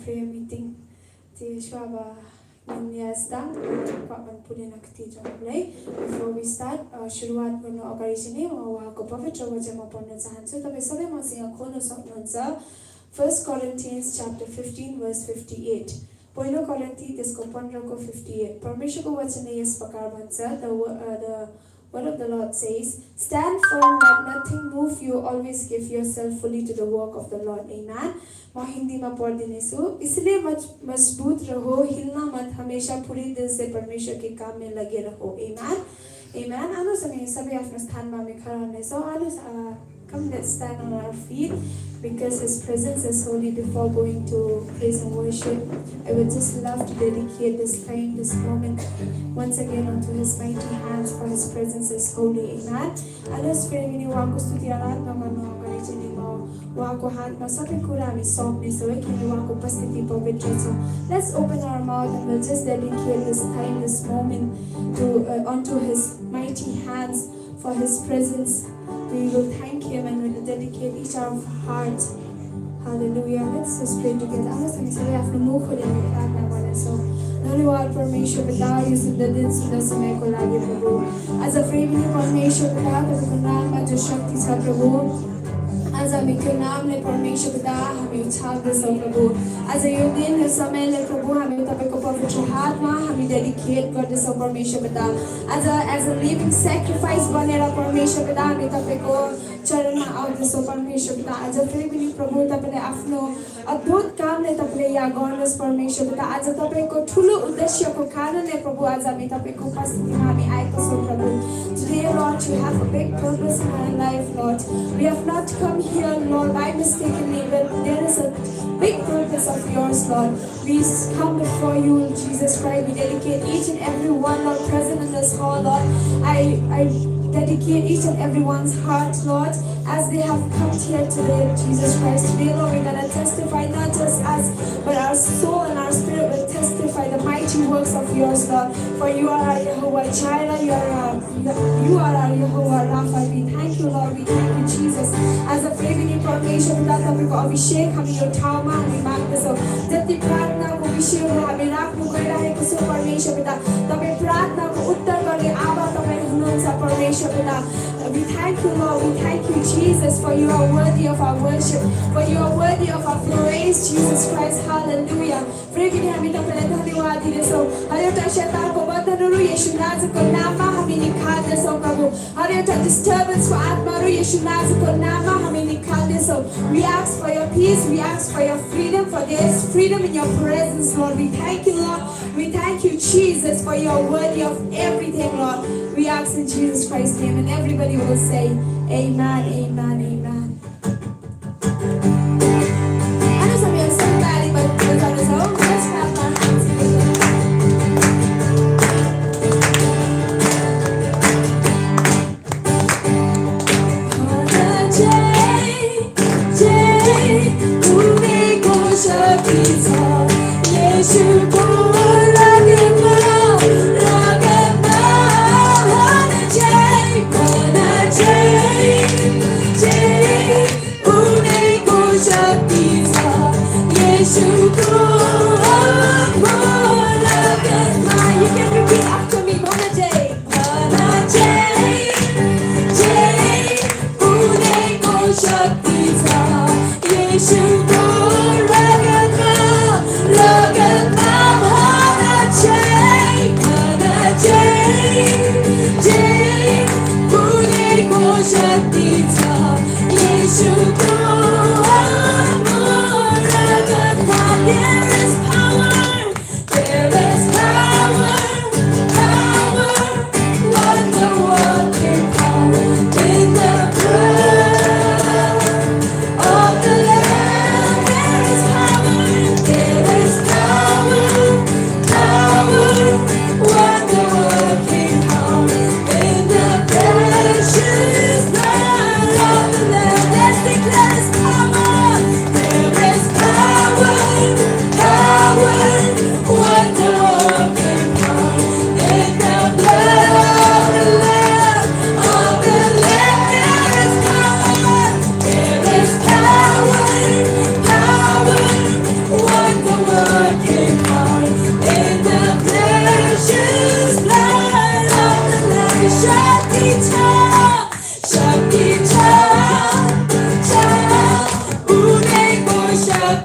prayer meeting ti shwaba Yes, before we start, सुरुवात गर्नु अगाडि चाहिँ नै उहाँको पवित्र वचनमा पढ्न चाहन्छु तपाईं सबै मसँग खोल्न सक्नुहुन्छ 1 Corinthians chapter 15 verse 58 पहिलो कोरिन्थी त्यसको 15 को 58 परमेश्वरको वचनले यस प्रकार भन्छ the word of the Lord says stand firm let nothing move you always give yourself fully to the work of the Lord amen म हिन्दीमा पढ्दिने छु इसलिए मजबूत रहो हिलना मत हमेशा पूरी दिल से परमेश्वर के काम में लगे रहो आमेन आमेन आलो सबै आफ्नो स्थानमा हामी खडा हुनेछौँ आलो come let's stand on our feet because his presence is holy before going to praise and worship I would just love to dedicate this time this moment once again unto his mighty hands for his presence is holy amen आलो spirit उहाँको स्तुति आराधना गर्न अगाडि चाहिँ उहाँको हातमा सबै कुरा हामी सौंप्नेछौँ है किनकि उहाँको उपस्थिति पवित्र छ let's open our mouth and we'll just dedicate this time this moment to unto his mighty hands for his presence we will thank him and we will dedicate each of our hearts hallelujah let's just pray together आलो हामी सबै आफ्नो मुख खोलेर प्रार्थना गर्नेछौँ धन्यवाद परमेश्वर पिता यो सुन्दर दिन सुन्दर समयको लागि प्रभु आज फेरि परमेश्वर पिता तपाईँको नाममा जो शक्ति छ प्रभु आज हामी त्यो नामले परमेश्वर पिता हामी उछाल्दछौँ प्रभु आज यो दिन यो समयले प्रभु हामी तपाईँको पवित्र हातमा हामी डेडिकेट गर्दछौँ परमेश्वर पिता आज एज अ लिभिङ सेक्रिफाइस बनेर परमेश्वर पिता हामी तपाईँको चरणमा आउँदछौँ परमेश्वर पिता आज फेरि पनि प्रभु तपाईँले आफ्नो अद्भुत कामले तपाईँले यहाँ गर्नुहोस् परमेश्वर पिता आज तपाईँको ठुलो उद्देश्यको कारणले प्रभु आज हामी तपाईँको उपस्थितिमा हामी आएका छौँ प्रभु Today, Lord, you have a big purpose in our life, Lord. We have not come here, Lord, by mistakenly, but there is a big purpose of yours, Lord. We come before you, Jesus Christ. We dedicate each and every one, Lord, present in this hall, Lord. I dedicate each and everyone's heart, Lord, as they have come here today, Jesus Christ. Today, Lord, we're going to testify not just us, but our soul and our spirit will testify the mighty works of yours, Lord. For you are our Jehovah Jireh, you are our Jehovah Rapha. We thank you, Lord. We thank you, Jesus. As a फेरि परमेश्वर पिता तपाईको अभिषेक हामी यो ठाउँमा हामी माग्दछौँ जति प्रार्थनाको विषयहरू हामी राख्नु गइरहेको छौँ परमेश्वर पिता तपाईँ प्रार्थनाको उत्तर गर्ने आवा तपाईँ हुनुहुन्छ परमेश्वर पिता We thank you, Lord. We thank you, Jesus, for you are worthy of our worship, for you are worthy of our praise, Jesus Christ. Hallelujah. फेरि हामी तपाईलाई धन्यवाद दिन्छौँ हर एउटा शैतानको बन्धनहरू येशू नाजको नाममा हामी निकाल्दछौँ प्रभु हर एउटा डिस्टर्बेन्सको आत्माहरू येशू नाजको नाममा हामी निकाल्दछौँ We ask for your peace, we ask for your freedom, for there is freedom in your presence, Lord. We thank you, Lord. We thank you, Jesus, for you are worthy of everything, Lord. We ask in Jesus Christ's name, and everybody will say, Amen, Amen, Amen. I know some of you are so bad, but we're going to say, oh, let's clap our hands together. Yeah.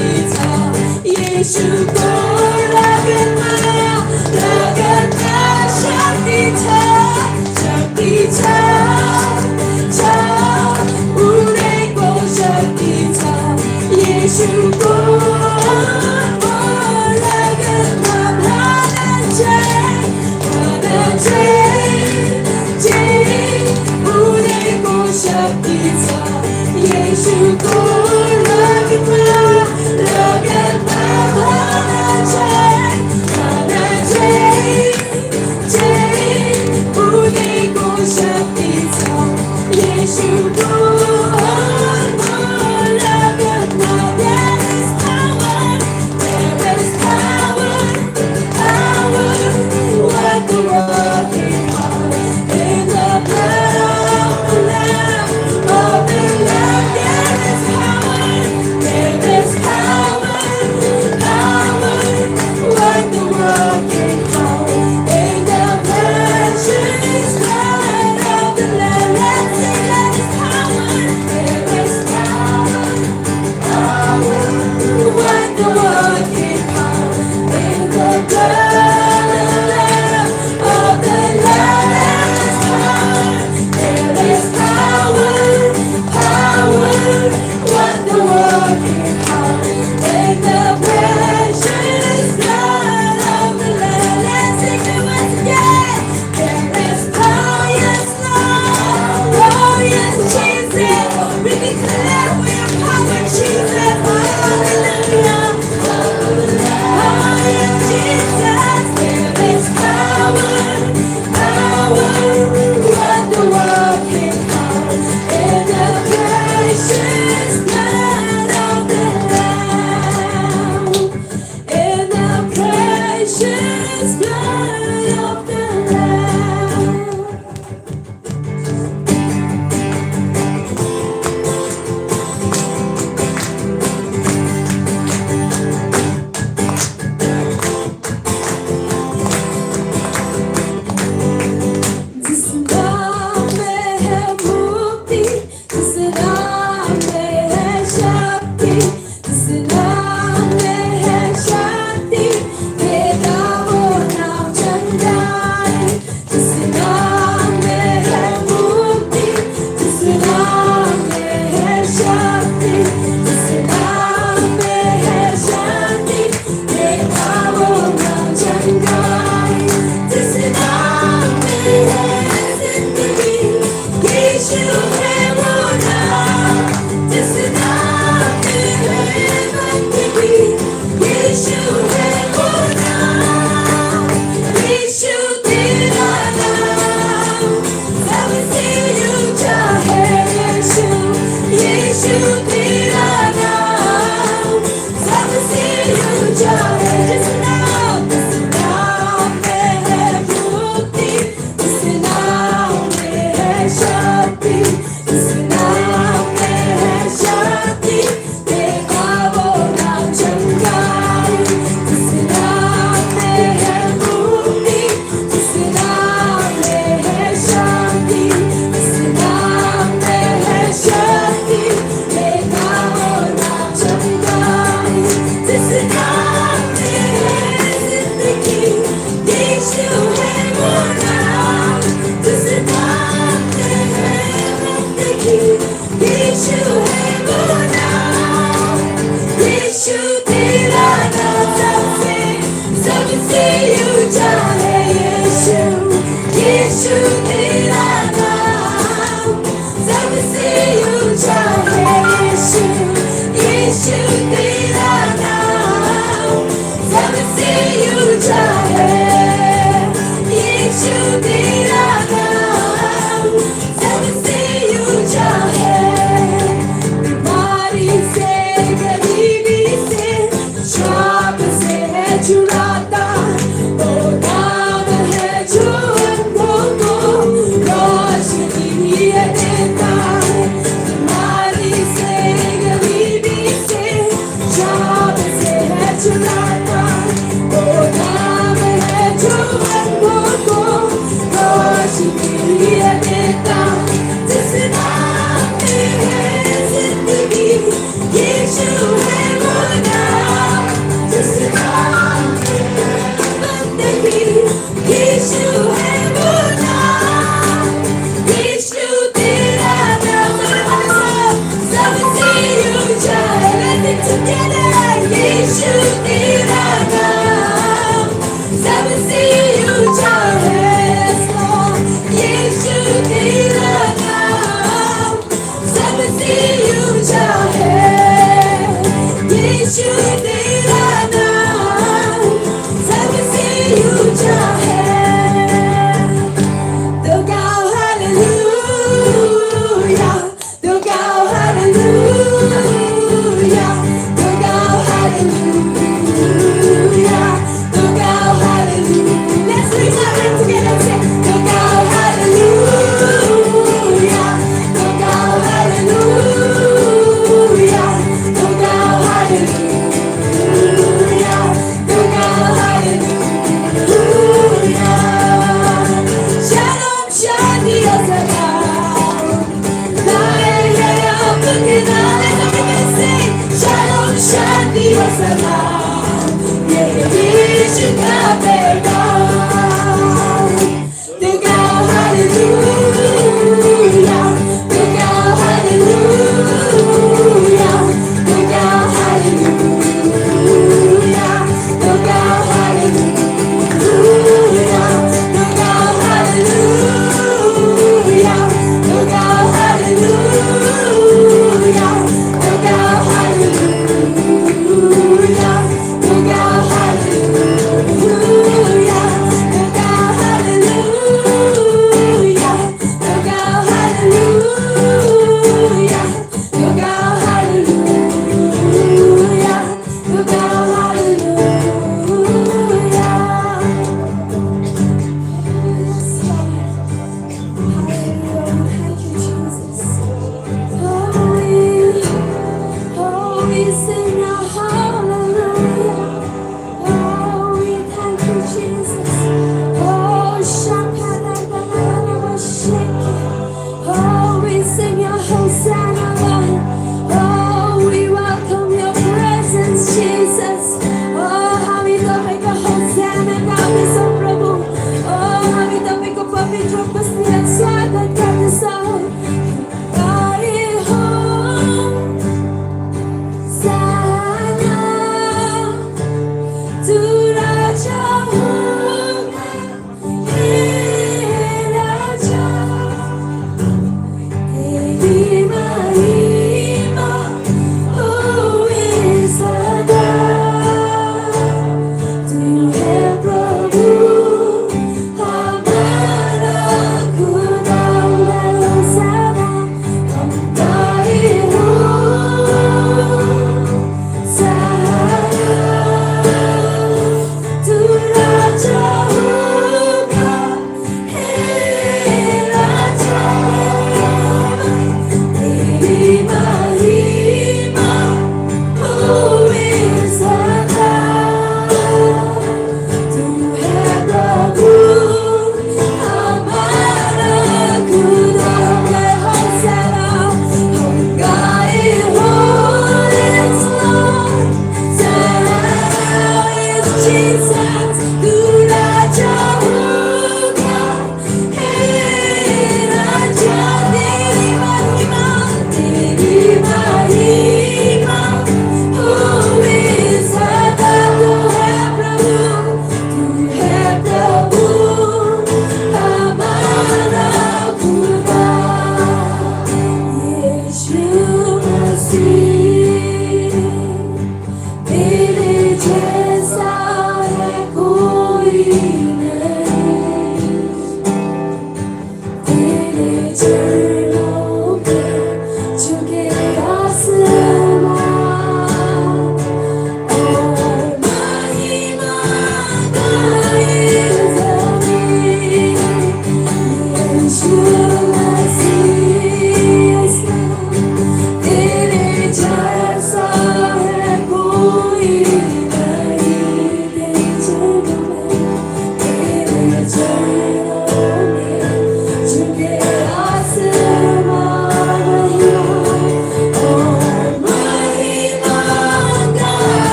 शक्ति छ येशूको लगनमा शक्ति छ उनीको शक्ति छ येशूको लगनमा उनीको शक्ति छ येशूको लगनमा उनीको शक्ति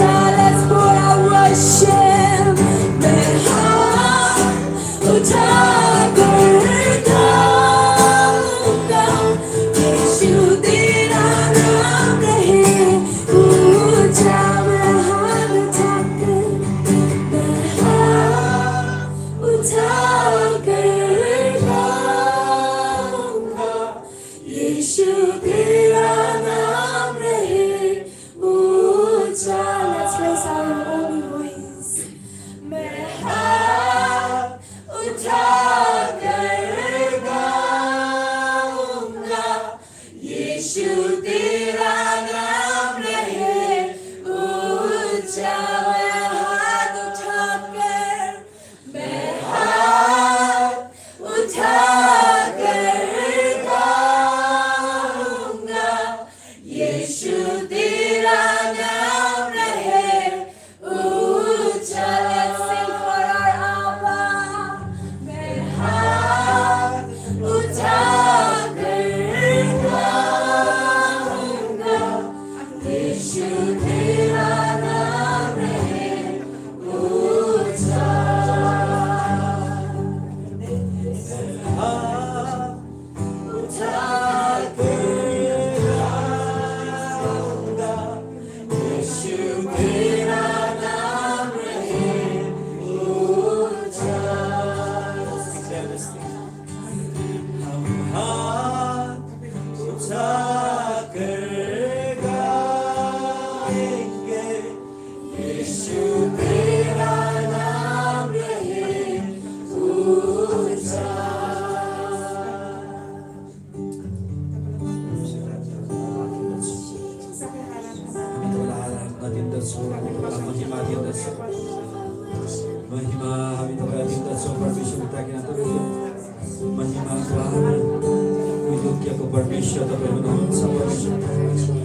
Let's pour our worship. Let's raise our only voice. महिमा हामी तपाईलाई दिँदछौँ परमेश्वर ताकि महिमा योग्यको परमेश्वर तपाईँ हुनुहुन्छ परमेश्वर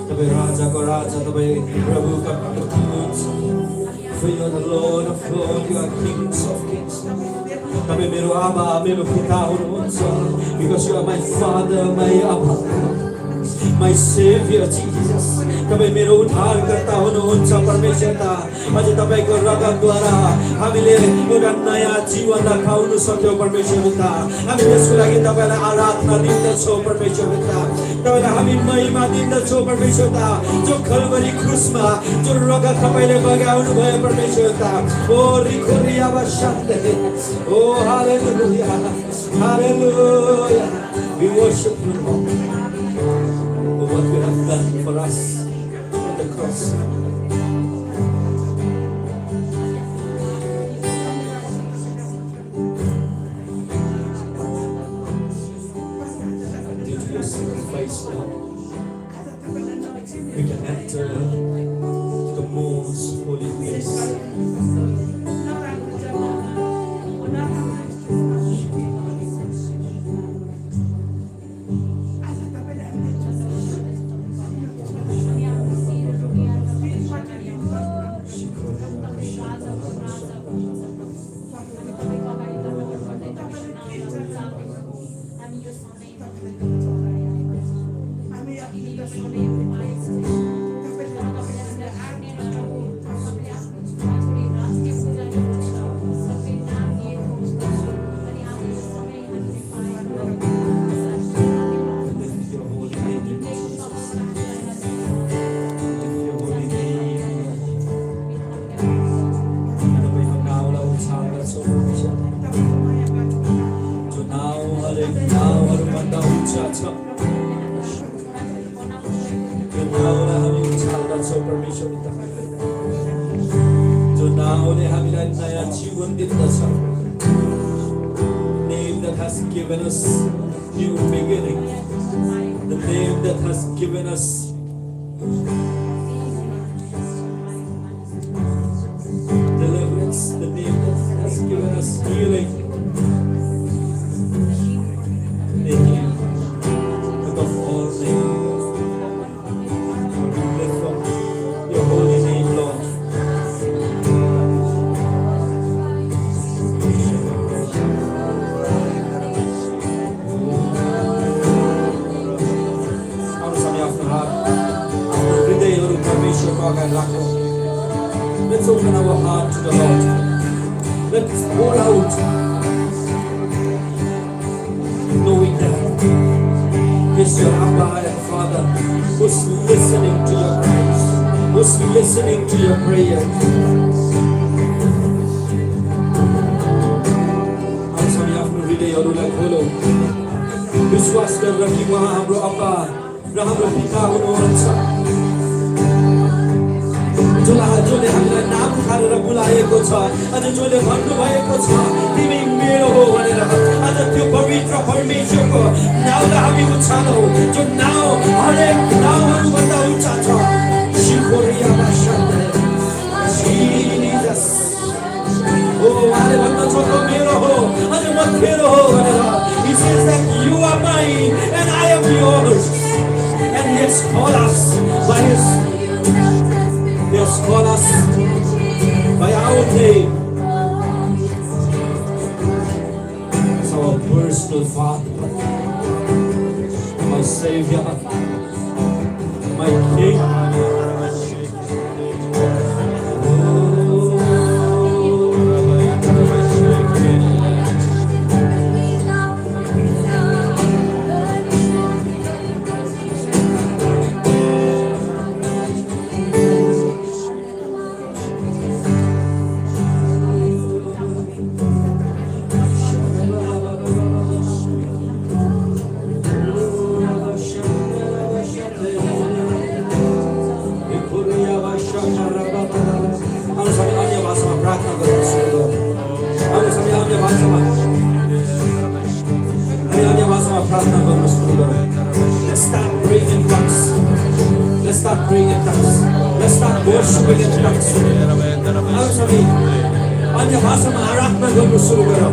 तपाईँ राजाको राजा तपाईँ प्रभुका प्रभु हुनुहुन्छ For you are the Lord of Lords, you are Kings of Kings. तपाईँ मेरो आमा मेरो पिता हुनुहुन्छ Because you are my Father, my Abba, my Savior Jesus. तपाईँ मेरो उद्धारकर्ता हुनुहुन्छ परमेश्वरता अझ तपाईको रगतद्वारा हामीले एउटा नयाँ जीवनलाई पाउन सक्यौं परमेश्वरता हामी त्यसको लागि तपाईलाई आराधना दिन्छौं परमेश्वरता तपाईलाई हामी महिमा दिन्छौं परमेश्वरता जो कल्वरी क्रुसमा जो रगत तपाईले बगाउनु भयो परमेश्वरता ओ रिखोरिया बशान्ते ओ हालेलुया हालेलुया we worship you Lord for what you have done for us on the cross. Due to your sacrifice, Lord, we can enter the most holy place. Name that has given us new beginning, the name that has given us deliverance, the name that has given us healing, Let's open our heart to the Lord. Let's pour out, knowing that He's your Abba and Father who's listening to your cries, who's listening to your prayers. आज हामी आफ्नो हृदयहरूलाई खोलौँ, विश्वास गरेर कि उहाँ हाम्रो अब्बा र हाम्रो पिता हुनुहुन्छ, जसले हामीलाई नाम उठालेर बोलाएको छ, अझ जसले भन्नुभएको छ तिमी मेरो हो भनेर। आज त्यो पवित्र परमेश्वरको नाउँलाई हामी उचालौँ, जो नाउँ हरेक नाउँहरूभन्दा उच्च छ। जिजस, ओ उहाँले भन्दछ त्यो मेरो हो, अझ म तेरो हो भनेर। He says that you are mine and I am yours, and He has called us by His He has called us by our name as our personal Father, my Savior, my King. Let's start praying in tongues. Let's start praying in tongues. Let's start worshiping in tongues. Ayo sami अन्य भाषामा आराधना गर्न सुरु गरौँ।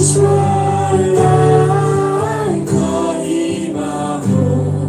Israel, I call him a home.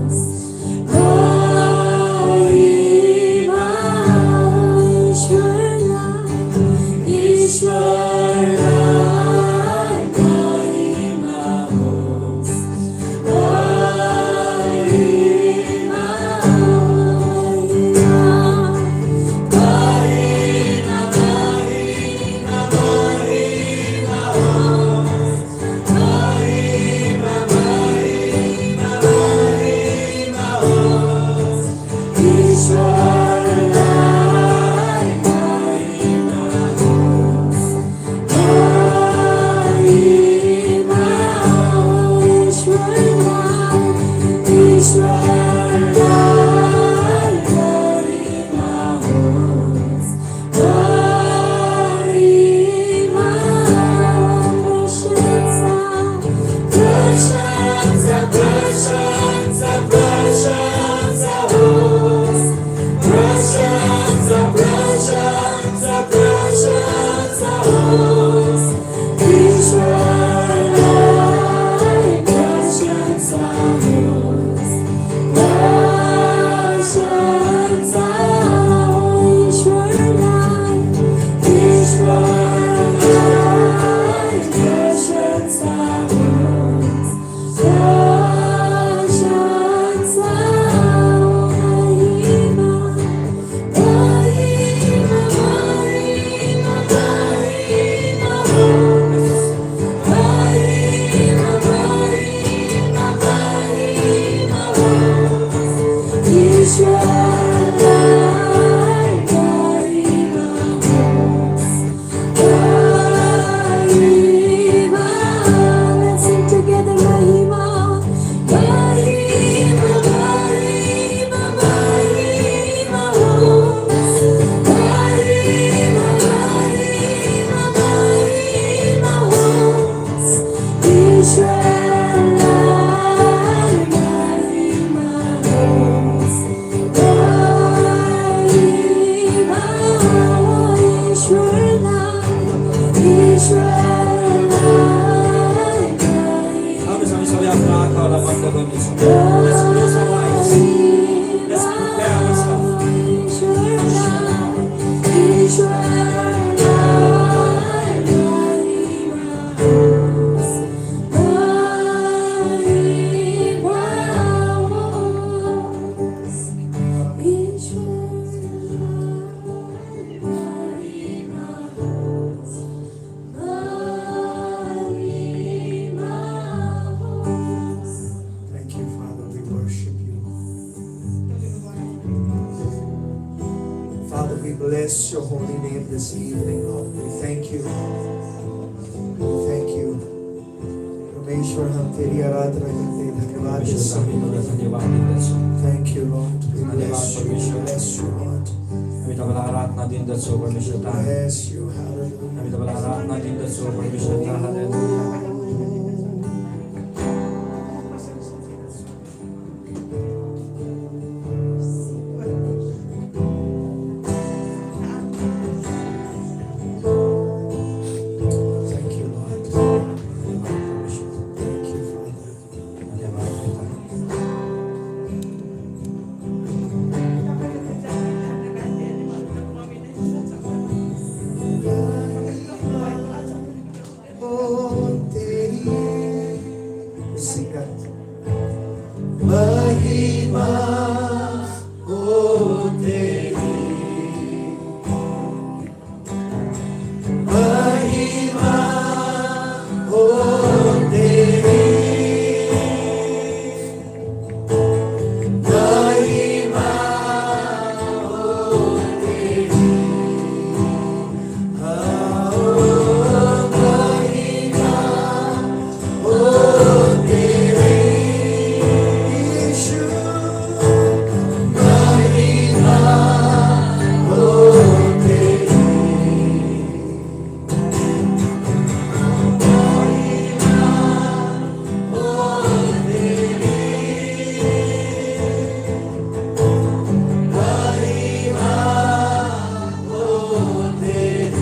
हामी सबै आफ्नो आँखाहरूलाई बन्द गर्नेछौँ. Let's close our eyes. Let's prepare ourselves. Thank you, Father. We worship you. Father, we bless your holy name this evening, Lord. We thank you. We thank you. परमेश्वर हम तेरी आराधना करते हैं. धन्यवाद परमेश्वर यीशु. हामी तपाईँलाई धन्यवाद दिँदछौँ. Thank you, Lord. We bless you. We परमेश्वर. bless you, Lord. हामी तपाईँलाई आराधना दिँदछौँ परमेश्वर तारा. Bless you. Hallelujah. हामी तपाईँलाई आराधना दिँदछौँ परमेश्वर तारा. हालेलुया. Thank you, Lord. धन्यवाद परमेश्वर. Thank you, Father. धन्यवाद पिता. Oh, तेरी sing that. महिमा oh तेरी महिमा oh तेरी महिमा oh तेरी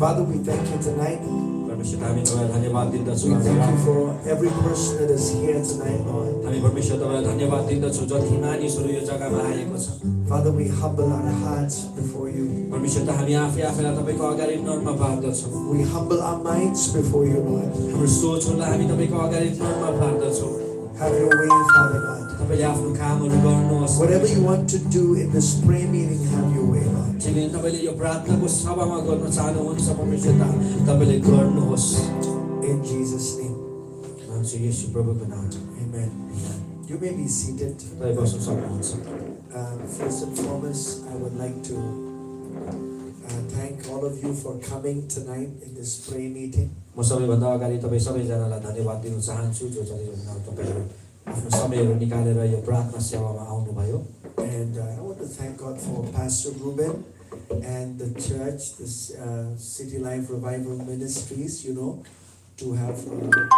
Father, we thank you tonight. परमेश्वर हामी तपाईँलाई धन्यवाद दिँदछौँ. We thank you for every person that is here tonight, Lord. हामी परमेश्वर तपाईँलाई धन्यवाद दिँदछौँ जति मानिसहरू यो जग्गामा आएको छ. Father, we humble our hearts before you. परमेश्वर त हामी आफैलाई तपाईँको अगाडि नर्म पार्दछौँ. We humble our minds before you, Lord. हाम्रो सोचहरूलाई हामी तपाईँको अगाडि नर्म पार्दछौँ. Have your way, Father God. तपाईँले आफ्नो कामहरू गर्नुहोस्. Whatever you want to do in this prayer meeting, have your way, Lord. जिले तपाईँले यो प्रार्थनाको सभामा गर्न चाहनुहुन्छ परमेश्वर तपाईँले गर्नुहोस्. In Jesus' name. मान्छे येशू प्रभुको नाममा. Amen. You may be seated. तपाईँ बस्न सक्नुहुन्छ. First and foremost, I would like to thank all of you for coming tonight in this prayer meeting. म सबैभन्दा अगाडि तपाईँ सबैजनालाई धन्यवाद दिन चाहन्छु जो चाहिँ तपाईँहरू आफ्नो समयहरू निकालेर यो प्रार्थना सेवामा आउनुभयो. And I want to thank God for Pastor Ruben and the church, this City Life Revival Ministries, to have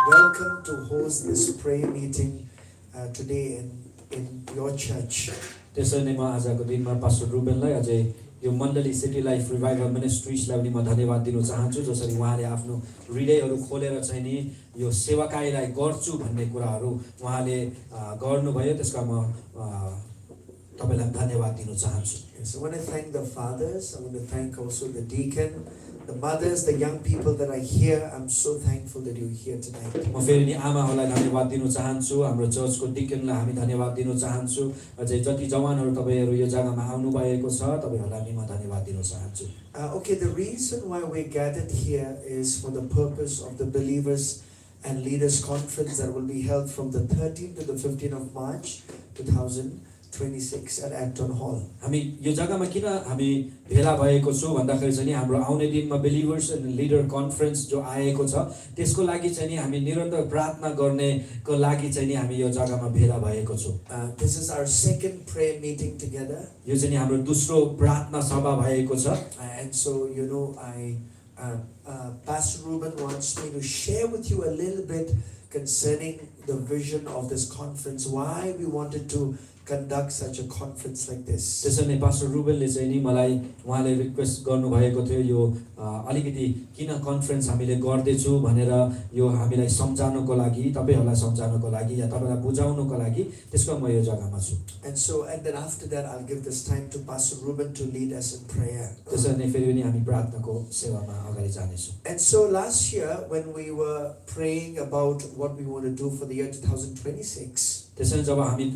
welcome to host this prayer meeting today in your church. त्यसैले म आजको दिनमा पास्टर रुबेनलाई अझै यो मण्डली सिटी लाइफ रिभाइभल मिनिस्ट्रिजलाई पनि म धन्यवाद दिन चाहन्छु जसरी उहाँले आफ्नो हृदयहरू खोलेर चाहिँ नि यो सेवाकाईलाई गर्छु भन्ने कुराहरू उहाँले गर्नुभयो. त्यसका म तपाईलाई धन्यवाद दिन चाहन्छु. So I want to thank the fathers. I want to thank also the deacon, the mothers, the young people that are here. I'm so thankful that you're here tonight. म फेरि नि आमाहरूलाई धन्यवाद दिन चाहन्छु. हाम्रो चर्चको डिकनलाई हामी धन्यवाद दिन चाहन्छु. अझै जति जवानहरू तपाईहरु यो जग्गामा आउनु भएको छ तपाईहरुलाई पनि म धन्यवाद दिन चाहन्छु. Okay, the reason why we're gathered here is for the purpose of the believers and leaders conference that will be held from the 13th to the 15th of March 2022. 26 at Acton Hall. हामी यो जग्गामा किन हामी भेला भएको छौँ भन्दाखेरि चाहिँ नि हाम्रो आउने दिनमा बिलिभर्स एन्ड लिडर कन्फरेन्स जो आएको छ त्यसको लागि चाहिँ नि हामी निरन्तर प्रार्थना गर्नेको लागि चाहिँ नि हामी यो जग्गामा भेला भएको छौँ। This is our second prayer meeting together. यो चाहिँ नि हाम्रो दोस्रो प्रार्थना सभा भएको छ। And so, you know, Pastor Ruben wants me to share with you a little bit concerning the vision of this conference, why we wanted to conduct such a conference like this. त्यसैले pastor रुबेलले चाहिँ नि मलाई उहाँले request गर्नुभएको थियो यो अलिकति किन कन्फरेन्स हामीले गर्दैछु भनेर यो हामीलाई सम्झाउनको लागि तपाईहरुलाई सम्झाउनको लागि या तपाईलाई बुझाउनको लागि त्यसको म यो जग्गामा छु। And then after that I'll give this time to Pastor Ruben to lead us in prayer. त्यसैले फेरि पनि हामी प्रार्थनाको सेवामा अगाडि जानेछौँ। And so last year when we were praying about what we want to do for the year 2026, त्यसैले जब हामी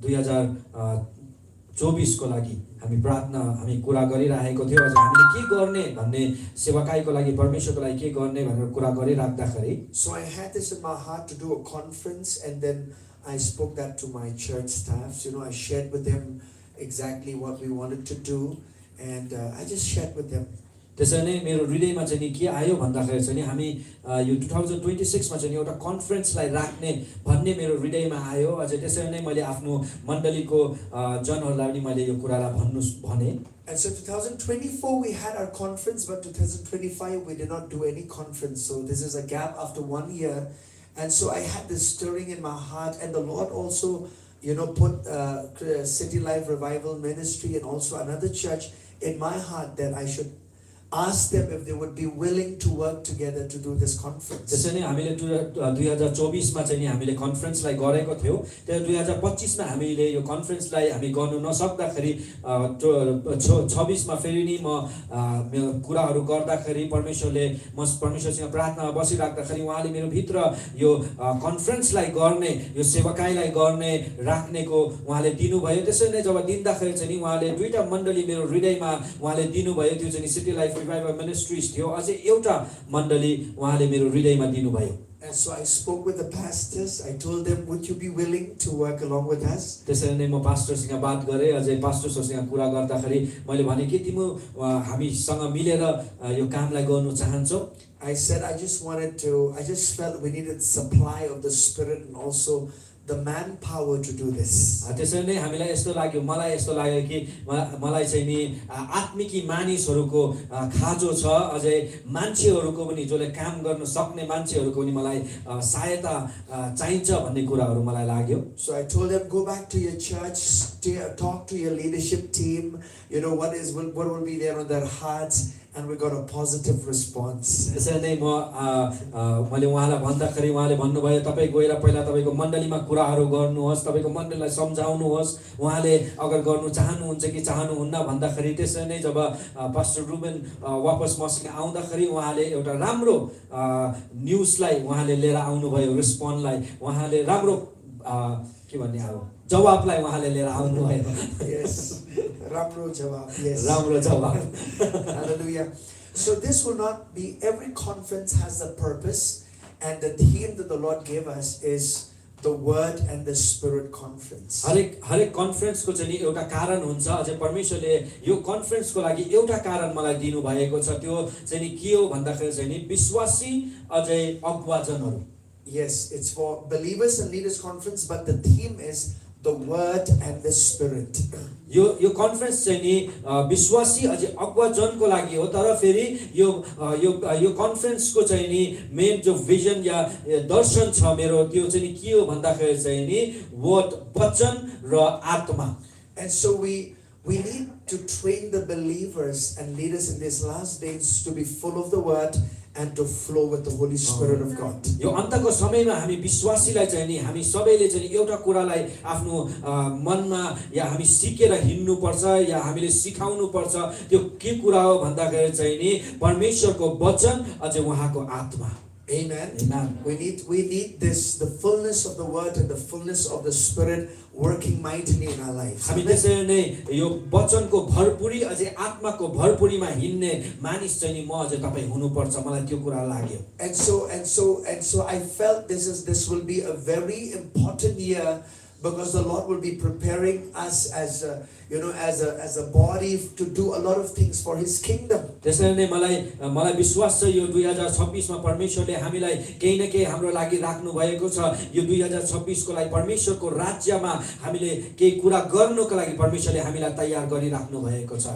2024 को लागि हामी प्रार्थना हामी कुरा गरिरहेको थियो अझ हामीले के गर्ने भन्ने सेवाकाईको लागि परमेश्वरको लागि के गर्ने भनेर कुरा गरिराख्दाखेरि so I had this in my heart to do a conference, and then I spoke that to my church staffs. You know, I shared with them exactly what we wanted to do, and I just shared with them. त्यसैले मेरो हृदयमा चाहिँ नि के आयो भन्दाखेरि चाहिँ नि हामी यो 2026 मा चाहिँ एउटा कन्फरेन्सलाई राख्ने भन्ने मेरो हृदयमा आयो। अझै त्यसैले नै मैले आफ्नो मण्डलीको जनहरुलाई पनि मैले यो कुरालाई भने। And so 2024 we had our conference, but 2025 we did not do any conference. So this is a gap after 1 year. And so I had this stirring in my heart, and the Lord also, you know, put City Life Revival Ministry and also another church in my heart that I should ask them if they would be willing to work together to do this conference. त्यसैले हामीले 2024 मा चाहिँ नि हामीले कन्फरेन्सलाई गरेको थियौ। त्यो 2025 मा हामीले यो कन्फरेन्सलाई हामी गर्नु नसक्दाखेरि 26 मा फेरि नि म कुराहरु गर्दाखेरि परमेश्वरसँग प्रार्थनामा बसिराख्दाखेरि उहाँले मेरो भित्र यो कन्फरेन्सलाई गर्ने यो सेवाकाईलाई गर्ने राख्नेको उहाँले दिनुभयो। त्यसैले जब दिँदाखेरि चाहिँ नि उहाँले दुईटा मण्डली मेरो हृदयमा उहाँले दिनुभयो। त्यो चाहिँ सिटी लाइफ रिभाइभल मिनिस्ट्रीज थियो, अझै एउटा मण्डली उहाँले मेरो हृदयमा दिनुभयो। And so I spoke with the pastors. I told them, would you be willing to work along with us? त्यसैले नै म पास्टरसँग बात गरे। अझै पास्टरसँग कुरा गर्दाखेरि मैले भने के तिमी हामीसँग मिलेर यो कामलाई गर्न चाहन्छौ? I said I just felt we needed supply of the Spirit and also the manpower to do this. त्यसैले नै हामीलाई यस्तो लाग्यो, मलाई यस्तो लाग्यो कि मलाई चाहिँ नि आत्मिकी मानिसहरुको खाजो छ, अझै मान्छेहरुको पनि जसले काम गर्न सक्ने मान्छेहरुको पनि मलाई सहायता चाहिन्छ भन्ने कुराहरु मलाई लाग्यो। So I told them, go back to your church, talk to your leadership team, you know what will be there on their hearts, and we got a positive response. त्यसैले नै मैले उहाँलाई भन्दाखेरि उहाँले भन्नुभयो तपाई गएर पहिला तपाईको मण्डलीमा कुराहरु गर्नुहोस्, तपाईको मण्डलीलाई सम्झाउनुहोस्, उहाँले अगर गर्नु चाहनुहुन्छ कि चाहनुहुन्न भन्दाखेरि त्यसैले नै जब पास्टर रुबेन वापस मसँग आउँदाखेरि उहाँले एउटा राम्रो न्यूजलाई उहाँले लिएर आउनुभयो, रिस्पोन्डलाई उहाँले राम्रो के भन्ने अब जवाफलाई उहाँले लिएर आउनुभयो। Yes, राम्रो जवाफ। Yes, राम्रो जवाफ। Hallelujah. So this will not be, every conference has a purpose, and the theme that the Lord gave us is the Word and the Spirit conference. हरेक कन्फरेन्सको चाहिँ नि एउटा कारण हुन्छ। अझै परमेश्वरले यो कन्फरेन्सको लागि एउटा कारण मलाई दिनु भएको छ। त्यो चाहिँ नि के हो भन्दाखेरि चाहिँ नि विश्वासी अझै अगुवाजनहरु। Yes, it's for believers and leaders conference, but the theme is the Word and the Spirit. यो कन्फरेन्स चाहिँ नि विश्वासी अझै अगुवाजनको लागि हो, तर फेरि यो कन्फरेन्सको चाहिँ नि मेन जो भिजन या दर्शन छ मेरो त्यो चाहिँ नि के हो भन्दाखेरि चाहिँ नि वर्ड वचन र आत्मा। And so we need to train the believers and leaders in these last days to be full of the Word and to flow with the Holy Spirit of God. यो अन्तको समयमा हामी विश्वासीलाई चाहिँ नि हामी सबैले चाहिँ एउटा कुरालाई आफ्नो मनमा या हामी सिकेर हिँड्नु पर्छ या हामीले सिकाउनु पर्छ। त्यो के कुरा हो भन्दाखेरि चाहिँ नि परमेश्वरको वचन अझै उहाँको आत्मा। Amen. Amen. We need this, the fullness of the Word and the fullness of the Spirit working mightily in our lives. हामी त्यसैले नै यो वचनको भरपुरी अझै आत्माको भरपुरीमा हिँड्ने मानिस चाहिँ नि म अझै तपाई हुनुपर्छ, मलाई त्यो कुरा लाग्यो। And so I felt this will be a very important year because the Lord will be preparing us as a, as a body to do a lot of things for His kingdom. त्यसैले नै मलाई विश्वास छ यो 2026 मा परमेश्वरले हामीलाई केही न केही हाम्रो लागि राख्नु भएको छ। यो 2026 को लागि परमेश्वरको राज्यमा हामीले केही कुरा गर्नको लागि परमेश्वरले हामीलाई तयार गरिराख्नु भएको छ।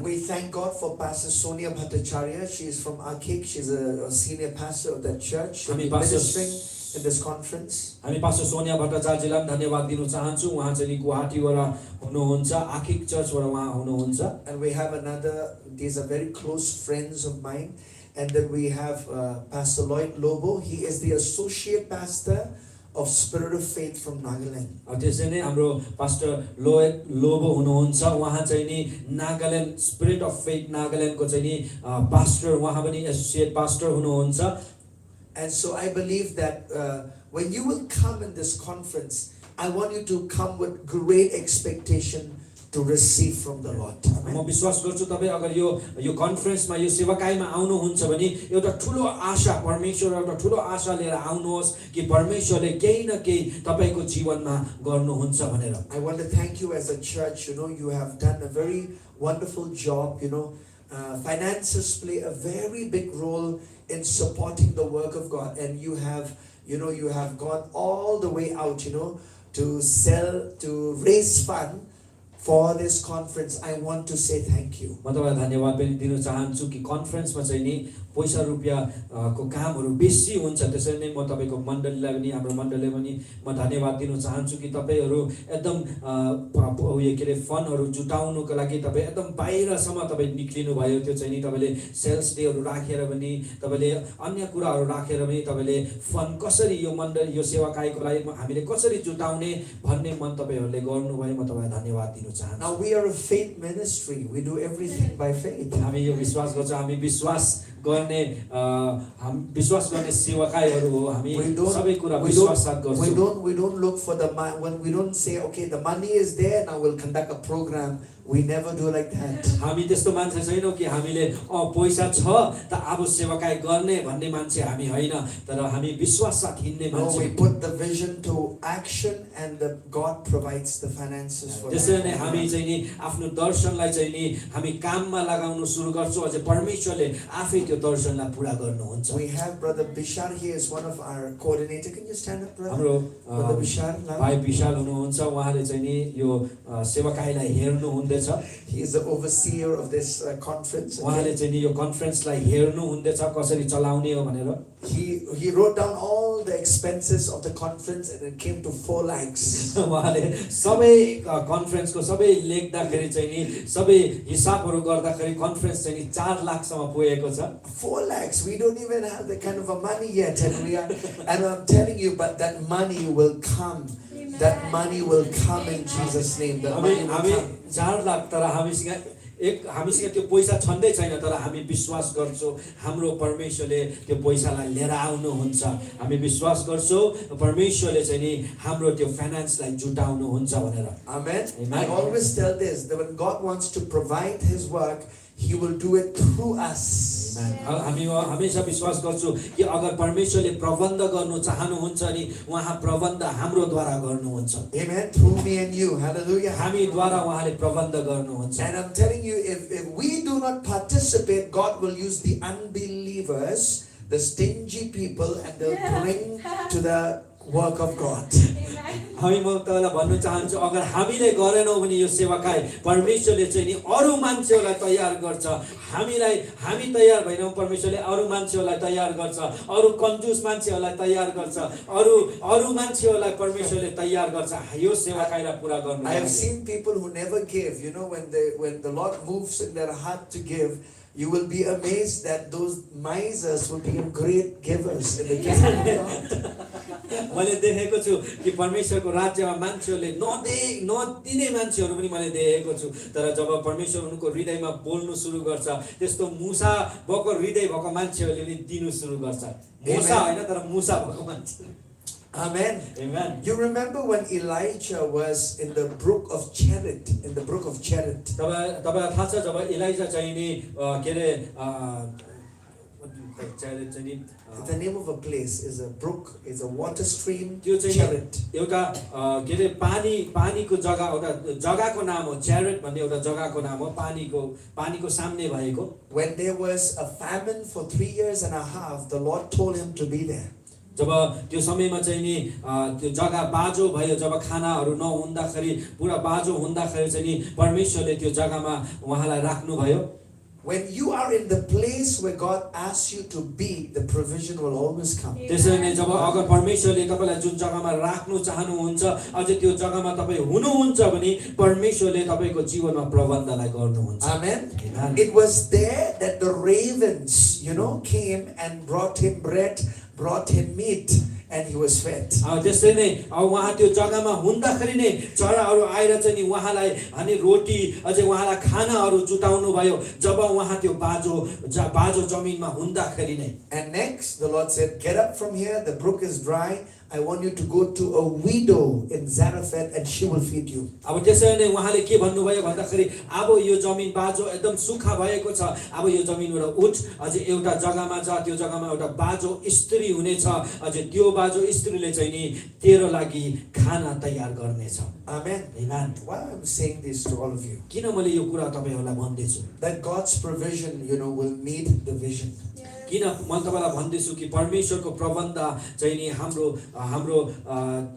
We thank God for Pastor Sonia Bhattacharya. She is from Akik. She's a senior pastor of that church. She'll be ministering in this conference. हामी पास्टर सोनिया भट्टाचार्यजीलाई धन्यवाद दिन चाहन्छु। उहाँ चाहिँ गुवाहाटीबाट हुनुहुन्छ, आखिक चर्चबाट उहाँ हुनुहुन्छ। And we have another, these are very close friends of mine. And then we have Pastor Lloyd Lobo. He is the associate pastor of Spirit of Faith from Nagaland. त्यसै नै हाम्रो पास्टर लोयड लोबो हुनुहुन्छ। उहाँ चाहिँ नि Nagaland spirit of faith नागाल्यान्डको चाहिँ नि पास्टर, उहाँ पनि एसोसिएट पास्टर हुनुहुन्छ। And so I believe that when you will come in this conference, I want you to come with great expectation to receive from the Lord. म विश्वास गर्छु तपाई अगर यो कन्फरेन्समा यो सेवाकाईमा आउनुहुन्छ भने एउटा ठूलो आशा, परमेश्वर एउटा ठूलो आशा लिएर आउनुहोस् कि परमेश्वरले केही न केही तपाईको जीवनमा गर्नुहुन्छ भनेर। I want to thank you as a church. You have done a very wonderful job. Finances play a very big role in supporting the work of God, and you have gone all the way out, to raise fund for this conference. I want to say thank you. म तपाईलाई धन्यवाद पनि दिन चाहन्छु कि कन्फरेन्समा चाहिँ नि पैसा रुपैयाँ को कामहरु बेसी हुन्छ। त्यसैले नै म तपाईको मण्डलीलाई पनि, हाम्रो मण्डलीलाई पनि म धन्यवाद दिन चाहन्छु कि तपाईहरु एकदम फन्डहरु जुटाउनुको लागि तपाई एकदम बाहिरसम्म तपाई निक्लिनु भयो। त्यो चाहिँ नि तपाईले सेल्स डेहरु राखेर पनि, तपाईले अन्य कुराहरु राखेर पनि तपाईले फन्ड कसरी यो मण्डली यो सेवाकाईको लागि हामीले कसरी जुटाउने भन्ने मन तपाईहरुले गर्नुभयो। म तपाईलाई धन्यवाद दिन चाहन्छु। Now we are a faith ministry. We do everything by faith. हामी यो विश्वास गर्छौं, हामी गर्ने सेवाकाईहरु हो। हामी सबै कुरा विश्वाससाथ गर्छौं। We don't look for the money. When we don't say, okay, the money is there, now we'll conduct a program. We never do like that. हामी त्यस्तो मान्छे छैनौं कि हामीले पैसा छ त अब सेवाकाई गर्ने भन्ने मान्छे हामी हैन, तर हामी विश्वाससाथ हिँड्ने मान्छे। No, we put the vision to action, and God provides the finances for that. त्यसैले नै हामी चाहिँ नि आफ्नो दर्शनलाई चाहिँ नि हामी काममा लगाउन सुरु गर्छौं। अझै परमेश्वरले आफै त्यो दर्शनलाई पूरा गर्नुहुन्छ। We have Brother Bishar. He is one of our coordinator. Can you stand up, brother? हाम्रो Brother Bishar, भाइ विशाल हुनुहुन्छ। उहाँले चाहिँ नि यो सेवाकाईलाई हेर्नु हुँदैछ। He is the overseer of this conference. उहाँले चाहिँ नि यो कन्फरेन्सलाई हेर्नु हुँदैछ कसरी चलाउने हो भनेर। He wrote down all the expenses of the conference, and it came to 4 lakhs. उहाँले सबै कन्फरेन्सको सबै लेख्दाखेरि चाहिँ नि सबै हिसाबहरु गर्दाखेरि कन्फरेन्स चाहिँ नि 4 लाखसम्म पुगेको छ। 4 lakhs. We don't even have that kind of a money yet, and I'm telling you, but that money will come. That money will come in Jesus' name. That money will come. 4 lakh तर हामीसँग त्यो पैसा छँदै छैन, तर हामी विश्वास गर्छौं हाम्रो परमेश्वरले त्यो पैसालाई लिएर आउनुहुन्छ। हामी विश्वास गर्छौं परमेश्वरले चाहिँ नि हाम्रो त्यो फाइनान्सलाई जुटाउनु हुन्छ भनेर। Amen. I always tell this, that when God wants to provide His work, He will do it through us. हामी हमेशा विश्वास गर्छौं कि अगर परमेश्वरले प्रबन्ध गर्नु चाहनुहुन्छ नि उहाँ प्रबन्ध हाम्रो द्वारा गर्नुहुन्छ। Amen. Through me and you. Hallelujah. हामी द्वारा उहाँले प्रबन्ध गर्नुहुन्छ। And I'm telling you, if we do not participate, God will use the unbelievers, the stingy people, and they'll bring to the work of God. हामी म तपाईलाई भन्न चाहन्छु अगर हामीले गरेनौं भने यो सेवाकाई परमेश्वरले चाहिँ नि अरु मान्छेहरूलाई तयार गर्छ। हामी तयार भएनौं, परमेश्वरले अरु मान्छेहरूलाई तयार गर्छ, अरु कन्जुस मान्छेहरूलाई तयार गर्छ, अरु मान्छेहरूलाई परमेश्वरले तयार गर्छ यो सेवाकाईलाई पूरा गर्नु। I have seen people who never give. When the Lord moves in their heart to give, you will be amazed that those misers will become great givers in the kingdom of God. मैले देखेको छु कि परमेश्वरको राज्यमा मान्छेहरूले नदिने मान्छेहरू पनि मैले देखेको छु, तर जब परमेश्वर उनको हृदयमा बोल्नु सुरु गर्छ त्यस्तो मुसा भएको हृदय भएको मान्छेहरूले पनि दिनु सुरु गर्छ। मुसा हैन तर मुसा भएको मान्छे। Amen. Amen. You remember when Elijah was in the brook of Cherith, तपाईलाई थाहा छ जब एलिजा चाहिँ नि के रे च्यारेट चाहिँ नि The name of a place is a brook, is a water stream, त्यो चाहिँ Cherith. एउटा के अरे पानीको जग्गा एउटा जग्गाको नाम हो च्यारेट भन्ने एउटा जग्गाको नाम हो पानीको सामने भएको When there was a famine for 3 years and a half, the Lord told him to be there. जब त्यो समयमा चाहिँ नि त्यो जग्गा बाजो भयो जब खानाहरू नहुँदाखेरि पुरा बाजो हुँदाखेरि चाहिँ नि परमेश्वरले त्यो जग्गामा उहाँलाई राख्नु भयो When you are in the place where God asks you to be, the provision will always come. त्यसैले नै जब अगर परमेश्वरले तपाईलाई जुन जग्गामा राख्नु चाहनुहुन्छ अझै त्यो जग्गामा तपाई हुनुहुन्छ भने परमेश्वरले तपाईको जीवनमा प्रबन्धलाई गर्नुहुन्छ Amen. Amen. It was there that the ravens, came and brought him bread, brought him meat, and he was fed. त्यसै नै उहाँ त्यो जग्गामा हुँदाखेरि नै चराहरू आएर चाहिँ नि उहाँलाई अनि रोटी अझै उहाँलाई खानाहरू जुटाउनु भयो जब उहाँ त्यो बाजो जमिनमा हुँदाखेरि नै And next the Lord said, get up from here, the brook is dry. I want you to go to a widow in Zarephath and she will feed you. अब त्यसै नै उहाँले के भन्नुभयो भन्दाखेरि अब यो जमिन बाजो एकदम सुक्खा भएको छ अब यो जमिनबाट उठ अझै एउटा जग्गामा जा त्यो जग्गामा एउटा बाजो स्त्री हुनेछ अझै त्यो बाजो स्त्रीले चाहिँ नि तेरो लागि खाना तयार गर्नेछ Amen. Amen. Why I'm saying this to all of you? किन मैले यो कुरा तपाईहरुलाई भन्दैछु That God's provision, will meet the vision. किन म तपाईलाई भन्दैछु कि परमेश्वरको प्रबन्ध चाहिँ नि हाम्रो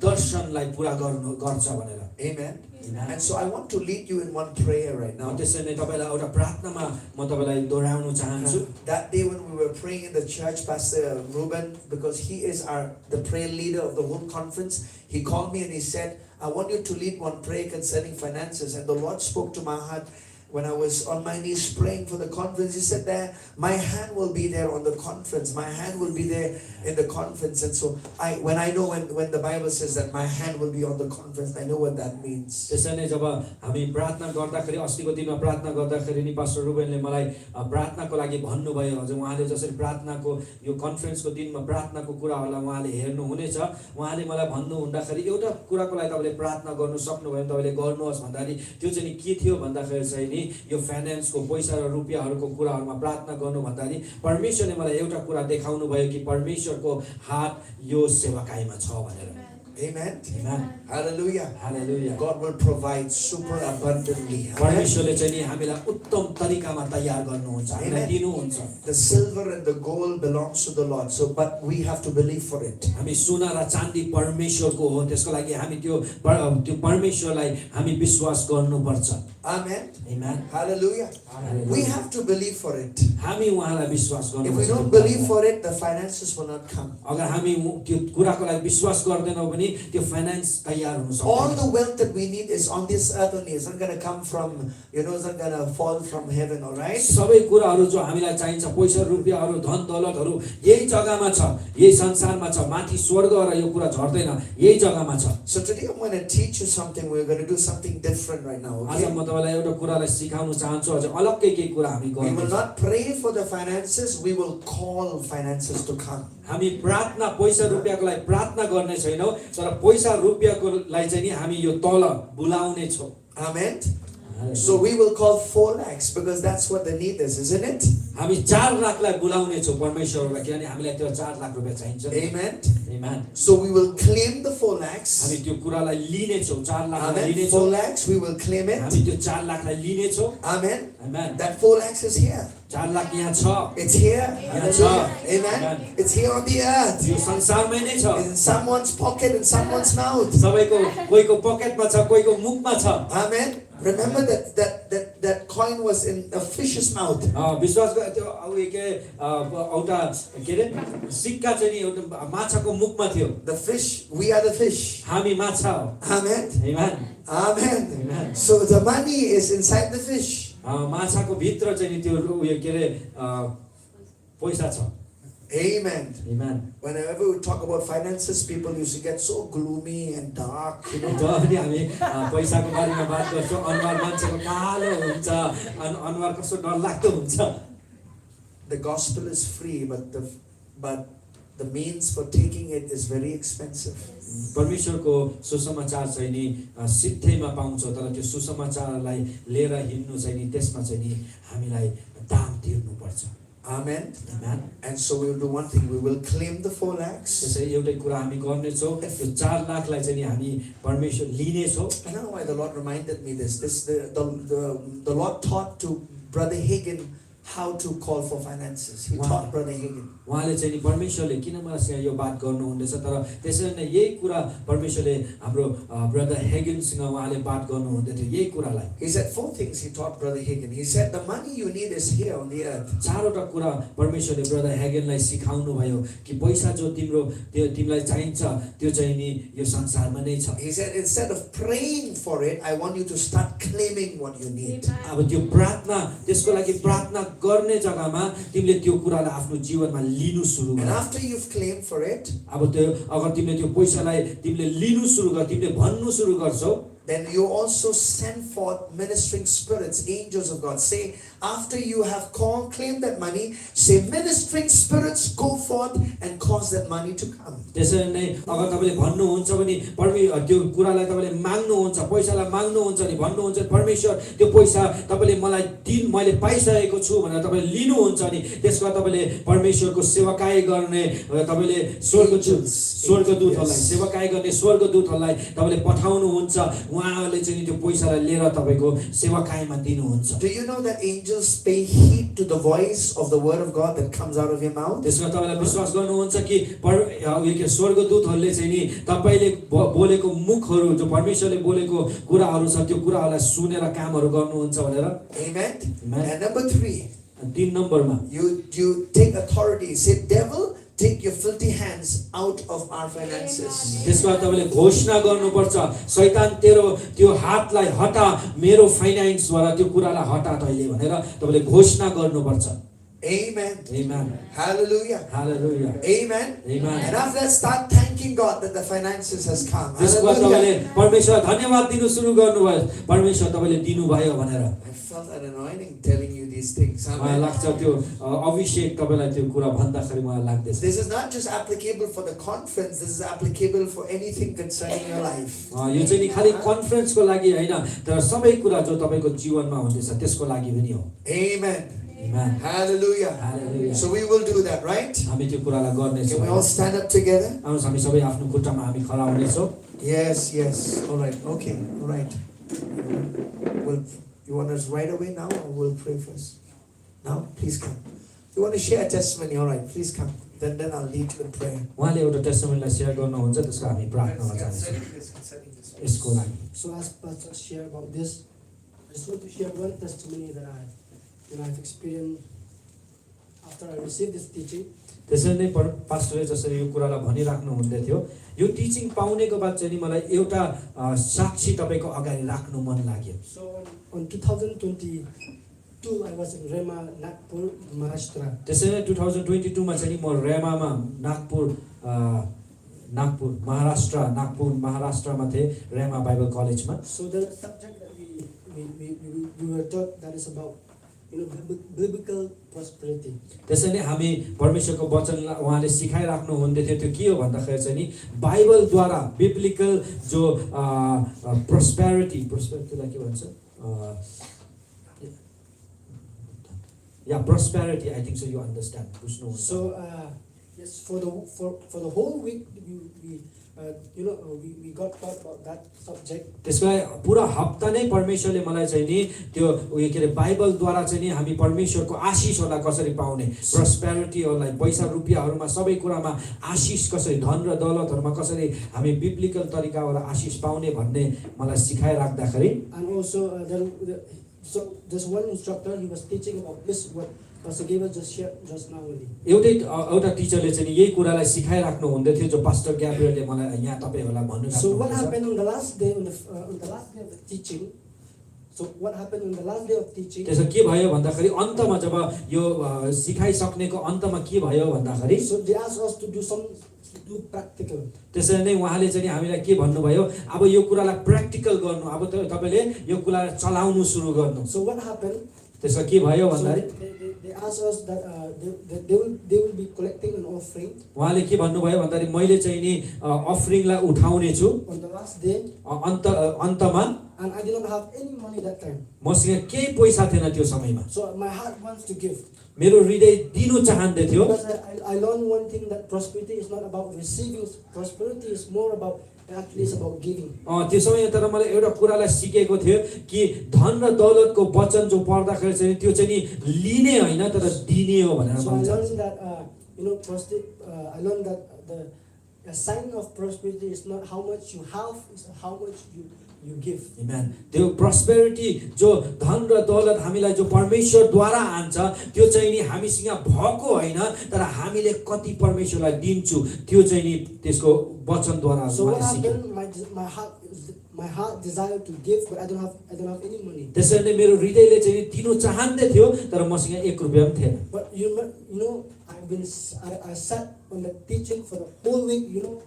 दर्शनलाई पूरा गर्छ भनेर Amen. And so I want to lead you in one prayer right now. त्यसै नै तपाईलाई एउटा प्रार्थनामा म तपाईलाई दोहोर्याउन चाहन्छु That day when we were praying in the church, Pastor Ruben, because he is the prayer leader of the whole conference, he called me and he said, I want you to lead one prayer concerning finances. And the Lord spoke to my heart when I was on my knees praying for the conference. He said that my hand will be there on the conference. My hand will be there in the conference. And so when the Bible says that my hand will be on the conference, I know what that means. त्यसै नै जब हामी प्रार्थना गर्दाखेरि अस्तिको दिनमा प्रार्थना गर्दाखेरि नि पास्टर रुबेनले मलाई प्रार्थनाको लागि भन्नुभयो हजुर उहाँले जसरी प्रार्थनाको यो कन्फरेन्सको दिनमा प्रार्थनाको कुराहरूलाई उहाँले हेर्नु हुनेछ उहाँले मलाई भन्नु हुँदाखेरि एउटा कुराको लागि तपाईले प्रार्थना गर्नु सक्नुभयो तपाईले गर्नुहोस् भन्दाखेरि त्यो चाहिँ नि के थियो भन्दाखेरि चाहिँ नि यो फाइनान्सको पैसा र रुपैयाँहरुको कुराहरुमा प्रार्थना गर्नु भन्दाखेरि परमेश्वरले मलाई एउटा कुरा देखाउनु भयो कि परमेश्वरको हात यो सेवाकाईमा छ भनेर Amen. Amen. Hallelujah. Hallelujah. God will provide super abundantly. परमेश्वरले चाहिँ नि हामीलाई उत्तम तरिकामा तयार गर्नुहुन्छ हामीलाई दिनुहुन्छ The silver and the gold belongs to the Lord, but we have to believe for it. हामी सोना र चाँदी परमेश्वरको हो त्यसको लागि हामी त्यो परमेश्वरलाई हामी विश्वास गर्नुपर्छ Amen. Amen. Hallelujah. We have to believe for it. हामी उहाँलाई विश्वास गर्नुपर्छ If we don't believe for it, the finances will not come. अगर हामी त्यो कुराको लागि विश्वास गर्दैनौं भने त्यो फाइनान्स तयार हुन सक्दैन All the wealth that we need is on this earth only. It's not going to come from, it's not going to fall from heaven, all right? सबै कुराहरु जो हामीलाई चाहिन्छ पैसा रुपैयाँहरु धन दौलतहरु यही जग्गामा छ यही संसारमा छ माथि स्वर्ग र यो कुरा झर्दैन यही जग्गामा छ So today I'm going to teach you something. We're going to do something different right now, आज okay? म तपाईलाई एउटा कुरालाई सिकाउन चाहन्छु अझ अलग्गै के कुरा हामी We will गर्छौं not pray for the finances. We will call finances to come. हामी प्रार्थना पैसा रुपैयाँको लागि प्रार्थना गर्ने छैनौं तर पैसा रुपैयाँको लागि चाहिँ नि हामी यो तल बुलाउने छौं Amen. So we will call 4 lakhs because that's what the need is, isn't it? हामी 4 लाखलाई बुलाउने छौं परमेश्वरलाई किनभने हामीलाई त्यो 4 लाख रुपैयाँ चाहिन्छ Amen. Amen So we will claim the 4 lakhs. हामी त्यो कुरालाई लिने छौं 4 लाखलाई लिने Amen. छौं 4 lakhs, we will claim it. हामी त्यो 4 लाखलाई लिने छौं Amen. Amen That 4 lakhs is here. 4 lakh यहाँ छ It's here. Hallelujah. Amen. It's here on the earth. यो संसारमै नै छ It's in someone's pocket, in someone's mouth. सबैको कोहीको पकेटमा छ कोहीको मुखमा छ Amen. Remember that coin was in a fish's mouth. विश्वास गर त्यो अब के एउटा के रे सिक्का चाहिँ नि एउटा माछाको मुखमा थियो The fish, we are the fish. हामी माछा हो Amen. Amen Amen. Amen. So the money is inside the fish. माछाको भित्र चाहिँ नि त्यो उयो के रे पैसा छ Amen. Amen Whenever we talk about finances, people used to get so gloomy and dark. जब पनि हामी पैसाको बारेमा बात गर्छौं अनुहार मान्छेको कालो हुन्छ अनुहार कस्तो डरलाग्दो हुन्छ The gospel is free, but the means for taking it is very expensive. परमेश्वरको सुसमाचार चाहिँ नि सिधैमा पाउँछ तर त्यो सुसमाचारलाई लिएर हिँड्नु चाहिँ नि त्यसमा चाहिँ नि हामीलाई दाम तिर्नु पर्छ Amen. Amen. And so we will do one thing. We will claim the 4 lakhs. त्यसै एउटै कुरा हामी गर्नेछौँ त्यो 4 लाखलाई चाहिँ नि हामी परमेश्वर लिनेछौँ I don't know why the Lord reminded me this. The Lord taught to Brother Hagin how to call for finances. He taught Brother Hagin. उहाँले चाहिँ नि परमेश्वरले किन मलाई यो बात गर्नुहुँदैछ तर त्यसरी नै यही कुरा परमेश्वरले हाम्रो ब्रदर हेगिनसँग उहाँले बात गर्नुहुँदै थियो यही कुरालाई He said 4 things he taught Brother Hagin. He said the money you need is here on the earth. चारवटा कुरा परमेश्वरले ब्रदर हेगिनलाई सिकाउनु भयो कि पैसा जो तिमीलाई चाहिन्छ त्यो चाहिँ नि यो संसारमा नै छ He said instead of praying for it, I want you to start claiming what you need. अब त्यो प्रार्थना त्यसको लागि प्रार्थना गर्ने जग्गामा तिमीले त्यो कुरालाई आफ्नो जीवनमा लिनु सुरु And गर after you've claimed for it, अब त्यो अगर तिमीले त्यो पैसालाई तिमीले लिनु सुरु गर तिमीले भन्नु सुरु गर्छौ then you also send forth ministering spirits, angels of God. Say, after you have claimed that money, say, ministering spirits go forth and cause that money to come. त्यसरी नै अगर तपाईले भन्नुहुन्छ भने त्यो कुरालाई तपाईले माग्नुहुन्छ पैसालाई माग्नुहुन्छ नि भन्नुहुन्छ परमेश्वर त्यो पैसा तपाईले मलाई दिन मैले पाइसकेको छु भनेर तपाईले लिनुहुन्छ नि त्यसको तपाईले परमेश्वरको सेवाकाई गर्ने तपाईले स्वर्गदूतहरूलाई सेवाकाई गर्ने स्वर्गदूतहरूलाई तपाईले पठाउनुहुन्छ उहाँहरूले चाहिँ त्यो पैसालाई लिएर तपाईको सेवाकाईमा दिनुहुन्छ Do you know that angels pay heed to the voice of the word of God that comes out of your mouth? त्यसमा तपाईलाई विश्वास गर्नुहुन्छ कि स्वर्गदूतहरूले चाहिँ नि तपाईले बोलेको मुखहरू जो परमेश्वरले बोलेको कुराहरू छ त्यो कुराहरूलाई सुनेर कामहरू गर्नुहुन्छ भनेर Amen. And number 3, 3 नम्बरमा you take authority. Say, devil, take your filthy hands out of our finances. त्यसमा तपाईले घोषणा गर्नुपर्छ शैतान तेरो त्यो हातलाई हटा मेरो फाइनान्सबाट त्यो कुरालाई हटा तैले भनेर तपाईले घोषणा गर्नुपर्छ Amen. Amen. Hallelujah. Hallelujah. Amen. Amen. And after that, start thanking God that the finances has come. त्यसको तपाईले परमेश्वर धन्यवाद दिनु सुरु गर्नुभयो परमेश्वर तपाईले दिनुभयो भनेर I felt an anointing telling you these things. मलाई लाग्छ त्यो अभिषेक तपाईलाई त्यो कुरा भन्दाखेरि मलाई लाग्दैछ This is not just applicable for the conference, this is applicable for anything concerning your life. यो चाहिँ नि खाली कन्फरेन्सको लागि हैन तर सबै कुरा जो तपाईको जीवनमा हुँदैछ त्यसको लागि पनि हो Amen. Amen. Hallelujah. Hallelujah. So we will do that, right? हामी त्यो कुरालाई गर्ने Can we छौं all stand up together? आउनुस् हामी सबै आफ्नो खुट्टामा हामी खडा हुनेछौं Yes, yes. All right. Okay. All right. You want us right away now, or we'll pray first? Now, please come. You want to share a testimony? All right, please come. Then I'll lead you in prayer. उहाँले एउटा टेस्टिमोनीलाई share गर्नुहुन्छ त्यसको हामी प्रार्थनामा जान्छौं यसको लागि So as Pastor share about this, I just want to share one testimony that I've experienced after I received this teaching. त्यसरी नै पास्टरले जसरी यो कुरालाई भनिराख्नु हुँदै थियो यो टिचिङ पाउनेको बाद चाहिँ नि मलाई एउटा साक्षी तपाईको अगाडि राख्नु मन लाग्यो So on 2022 I was in Rema, Nagpur, Maharashtra. त्यसरी नै 2022 मा चाहिँ नि म रेमामा नागपुर महाराष्ट्रमा थिए रेमा बाइबल कलेजमा So the subject that we were taught that is about biblical prosperity. त्यसैले हामी परमेश्वरको वचनलाई उहाँले सिकाइराख्नु हुँदै थियो त्यो के हो भन्दाखेरि चाहिँ नि बाइबलद्वारा बिब्लिकल जो प्रोस्पेरिटीलाई के भन्छ prosperity, I think so you understand. So yes, for the whole week we got taught about that subject. त्यसलाई पुरा हप्ता नै परमेश्वरले मलाई चाहिँ नि त्यो उयो के रे बाइबलद्वारा चाहिँ नि हामी परमेश्वरको आशीषहरूलाई कसरी पाउने प्रोस्पेरिटीहरूलाई पैसा रुपियाँहरुमा सबै कुरामा आशीष कसरी धन र दौलतहरुमा कसरी हामी बिब्लिकल तरिकाबाट आशीष पाउने भन्ने मलाई सिकाइराख्दाखेरि And also so there's one instructor, he was teaching about this what Pastor Gabriel just shared just now only. एउटा टिचरले चाहिँ यही कुरालाई सिकाइराख्नु हुँदै थियो जो पास्टर ग्याब्रियलले मलाई यहाँ तपाईहरुलाई भन्नु भएको छ. So what happened on the last day of the teaching? So what happened on the last day of teaching? त्यसो के भयो भन्दाखेरि अन्तमा जब यो सिकाइ सक्नेको अन्तमा के भयो भन्दाखेरि So they asked us to do practical. त्यसैले नै उहाँले चाहिँ हामीलाई के भन्नुभयो अब यो कुरालाई प्र्याक्टिकल गर्नु अब तपाईले यो कुरालाई चलाउनु सुरु गर्नु. So what happened? त्यसो के भयो भन्दाखेरि they asked us that they will be collecting an offering. उहाँले के भन्नुभयो भन्दाखेरि मैले चाहिँ नि अफरिङलाई उठाउने छु On the last day. अन्तमा and I did not have any money that time. मसँग केही पैसा थिएन त्यो समयमा So my heart wants to give. मेरो हृदय दिनु चाहन्दै थियो Because I learned one thing, that prosperity is not about receiving. Prosperity is more about, actually it's about giving. त्यो समय तर मलाई एउटा कुरालाई सिकेको थियो कि धन र दौलतको वचन जो पढ्दाखेरि चाहिँ त्यो चाहिँ नि लिने होइन तर दिने हो भनेर So I भन्छ learned that, I learned that the sign of prosperity is not how much you have, it's how much you give. Amen. त्यो prosperity जो धन र दौलत हामीलाई जो परमेश्वरद्वारा आन्छ त्यो चाहिँ नि हामीसँग भएको होइन तर हामीले कति परमेश्वरलाई दिन्छु त्यो चाहिँ नि त्यसको वचनद्वारा So what मैले सिकेँ happened? My heart desired to give, but I don't have any money. त्यसैले मेरो हृदयले चाहिँ नि दिनु चाहन्दै थियो तर मसँग 1 रुपैयाँ पनि थिएन But you know, I sat on the teaching for the whole week. You know,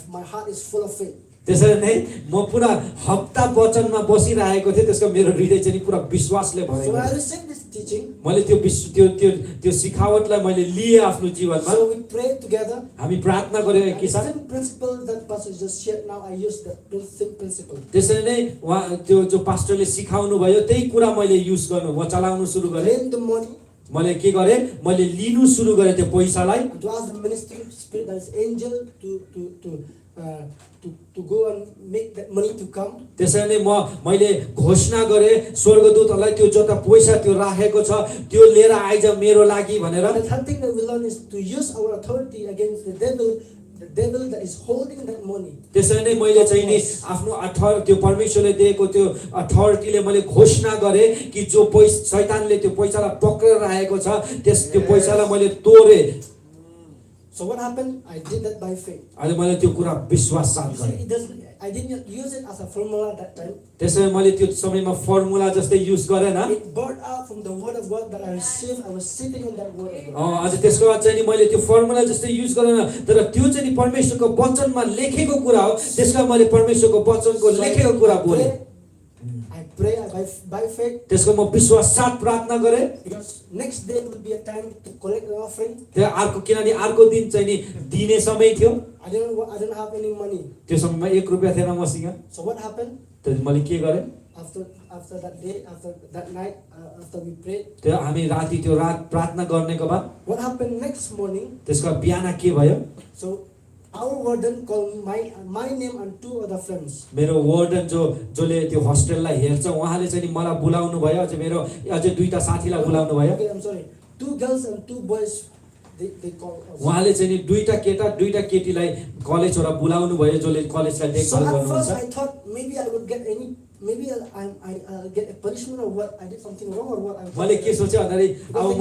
my heart is full of faith. त्यसैले नै म पुरा हप्ता वचनमा बसिरहेको थिएँ त्यसको मेरो हृदय चाहिँ नि पुरा विश्वासले So भरेको when I received this teaching, मैले त्यो सिखावटलाई मैले लिए आफ्नो जीवनमा so we prayed together. हामी प्रार्थना गर्यौँ एक The किसिम same principle that pastor just shared now, I use the same principle. त्यसैले नै उहाँ त्यो जो पास्टरले सिकाउनु भयो त्यही कुरा मैले युज गर्नु म चलाउनु सुरु गरेँ Lend the money मैले के गरेँ मैले लिनु सुरु गरेँ त्यो पैसालाई to ask the ministering spirit, that is angel, to go and make that money to come. त्यसैले मैले घोषणा गरेँ स्वर्गदूतहरूलाई त्यो जता पैसा त्यो राखेको छ त्यो लिएर आइज मेरो लागि भनेर The third thing that we learn is to use our authority against the devil that is holding that money. त्यसैले मैले चाहिँ नि आफ्नो त्यो परमेश्वरले दिएको त्यो अथोरिटीले मैले घोषणा गरेँ कि जो शैतानले त्यो पैसालाई पक्रेर राखेको छ त्यो पैसालाई मैले तोडे So what happened? I did that by faith. अनि मैले त्यो कुरा विश्वास साथ गरेँ I didn't use it as a formula that time. त्यसैले मैले त्यो समयमा फर्मुला जस्तै युज गरेन It brought out from the word of God that I received. I was sitting on that word of God. अझ त्यसको बाद चाहिँ नि मैले त्यो फर्मुला जस्तै युज गरेन तर त्यो चाहिँ नि परमेश्वरको वचनमा लेखेको कुरा हो त्यसका मैले परमेश्वरको वचनको लेखेको कुरा बोले I pray by faith. त्यसको म विश्वास साथ प्रार्थना गरेँ Because next day will be a time to collect the offering. त्यो किनभने अर्को दिन चाहिँ नि दिने समय थियो I don't have any money. त्यो समयमा 1 रुपैयाँ थिएन मसँग So what happened? त्यो मैले के गरेँ After that day, after that night, after we prayed, त्यो हामी त्यो रात प्रार्थना गर्नेको बाद what happened next morning? त्यसको बिहान के भयो So our warden called my name and 2 other friends. मेरो वार्डन जसले त्यो होस्टेललाई हेर्छ उहाँले चाहिँ नि मलाई बोलाउनु भयो अझै 2टा साथीलाई बोलाउनु भयो Okay, I'm sorry. 2 girls and 2 boys. They called us. उहाँले चाहिँ नि 2टा केटा 2टा केटीलाई कलेजबाट बोलाउनु भयो जसले कलेजलाई So देखभाल at first गर्नुहुन्छ I thought maybe I would get I'll get a punishment, or what I did something wrong, or what. मैले के सोचे भन्दाखेरि अब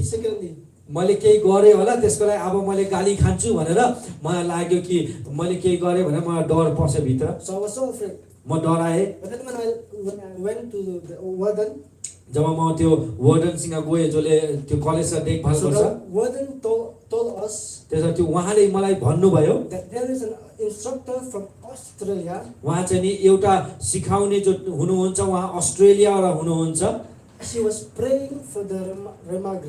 Secondly, मैले केही गरेँ होला त्यसको लागि अब मैले गाली खान्छु भनेर मलाई लाग्यो कि मैले केही गरेँ भनेर मलाई डर पस्यो भित्र so I was so afraid. म डराएँ But then when I went to the warden, जब म त्यो वार्डनसँग गएँ जसले त्यो कलेजलाई देखभाल so गर्छ the warden told us त्यसमा त्यो उहाँले मलाई भन्नुभयो that there is an instructor from Australia. उहाँ चाहिँ नि एउटा सिकाउने जो हुनुहुन्छ उहाँ अस्ट्रेलियाबाट हुनुहुन्छ She was praying for the Rema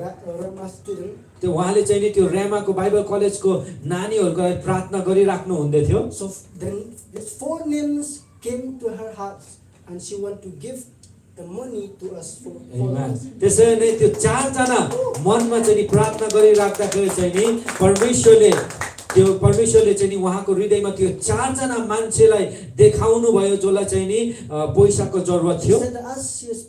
student. त्यो उहाँले चाहिँ नि त्यो रेमाको बाइबल कलेजको नानीहरूको लागि प्रार्थना गरिराख्नु हुँदै थियो So then these 4 names came to her heart, and she wanted to give the money to us for us. त्यसैले नै त्यो 4 जना मनमा चाहिँ नि प्रार्थना गरिराख्दाखेरि चाहिँ नि परमेश्वरले चाहिँ नि उहाँको हृदयमा त्यो 4 जना मान्छेलाई देखाउनु भयो जसलाई चाहिँ नि पैसाको जरुरत She थियो said that as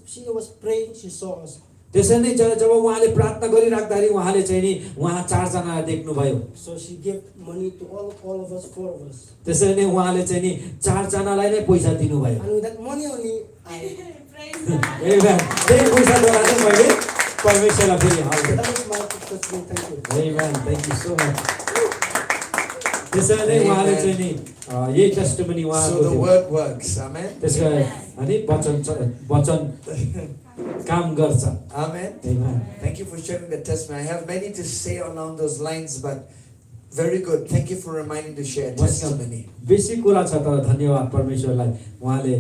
she was praying, she saw us. त्यसैले नै जब उहाँले प्रार्थना गरिराख्दाखेरि उहाँले चाहिँ नि उहाँ 4 जनालाई देख्नु भयो So she gave money to all of us, 4 of us. त्यसैले नै उहाँले चाहिँ नि 4 जनालाई नै पैसा दिनुभयो And with that money only, Amen. त्यही पैसाद्वारा चाहिँ मैले परमेश्वरलाई फेरि हाल्छु that is my testimony. Thank you. Amen. Thank you so much. त्यसैले नै उहाँले चाहिँ नि यही टेस्टिमनी So उहाँको the थियो word works. Amen. त्यसको अनि वचन काम गर्छ Amen. Amen. Thank you for sharing the testimony. I have many to say along those lines, but Very good. Thank you for reminding to share testimony. बेसी कुरा छ तर धन्यवाद परमेश्वरलाई उहाँले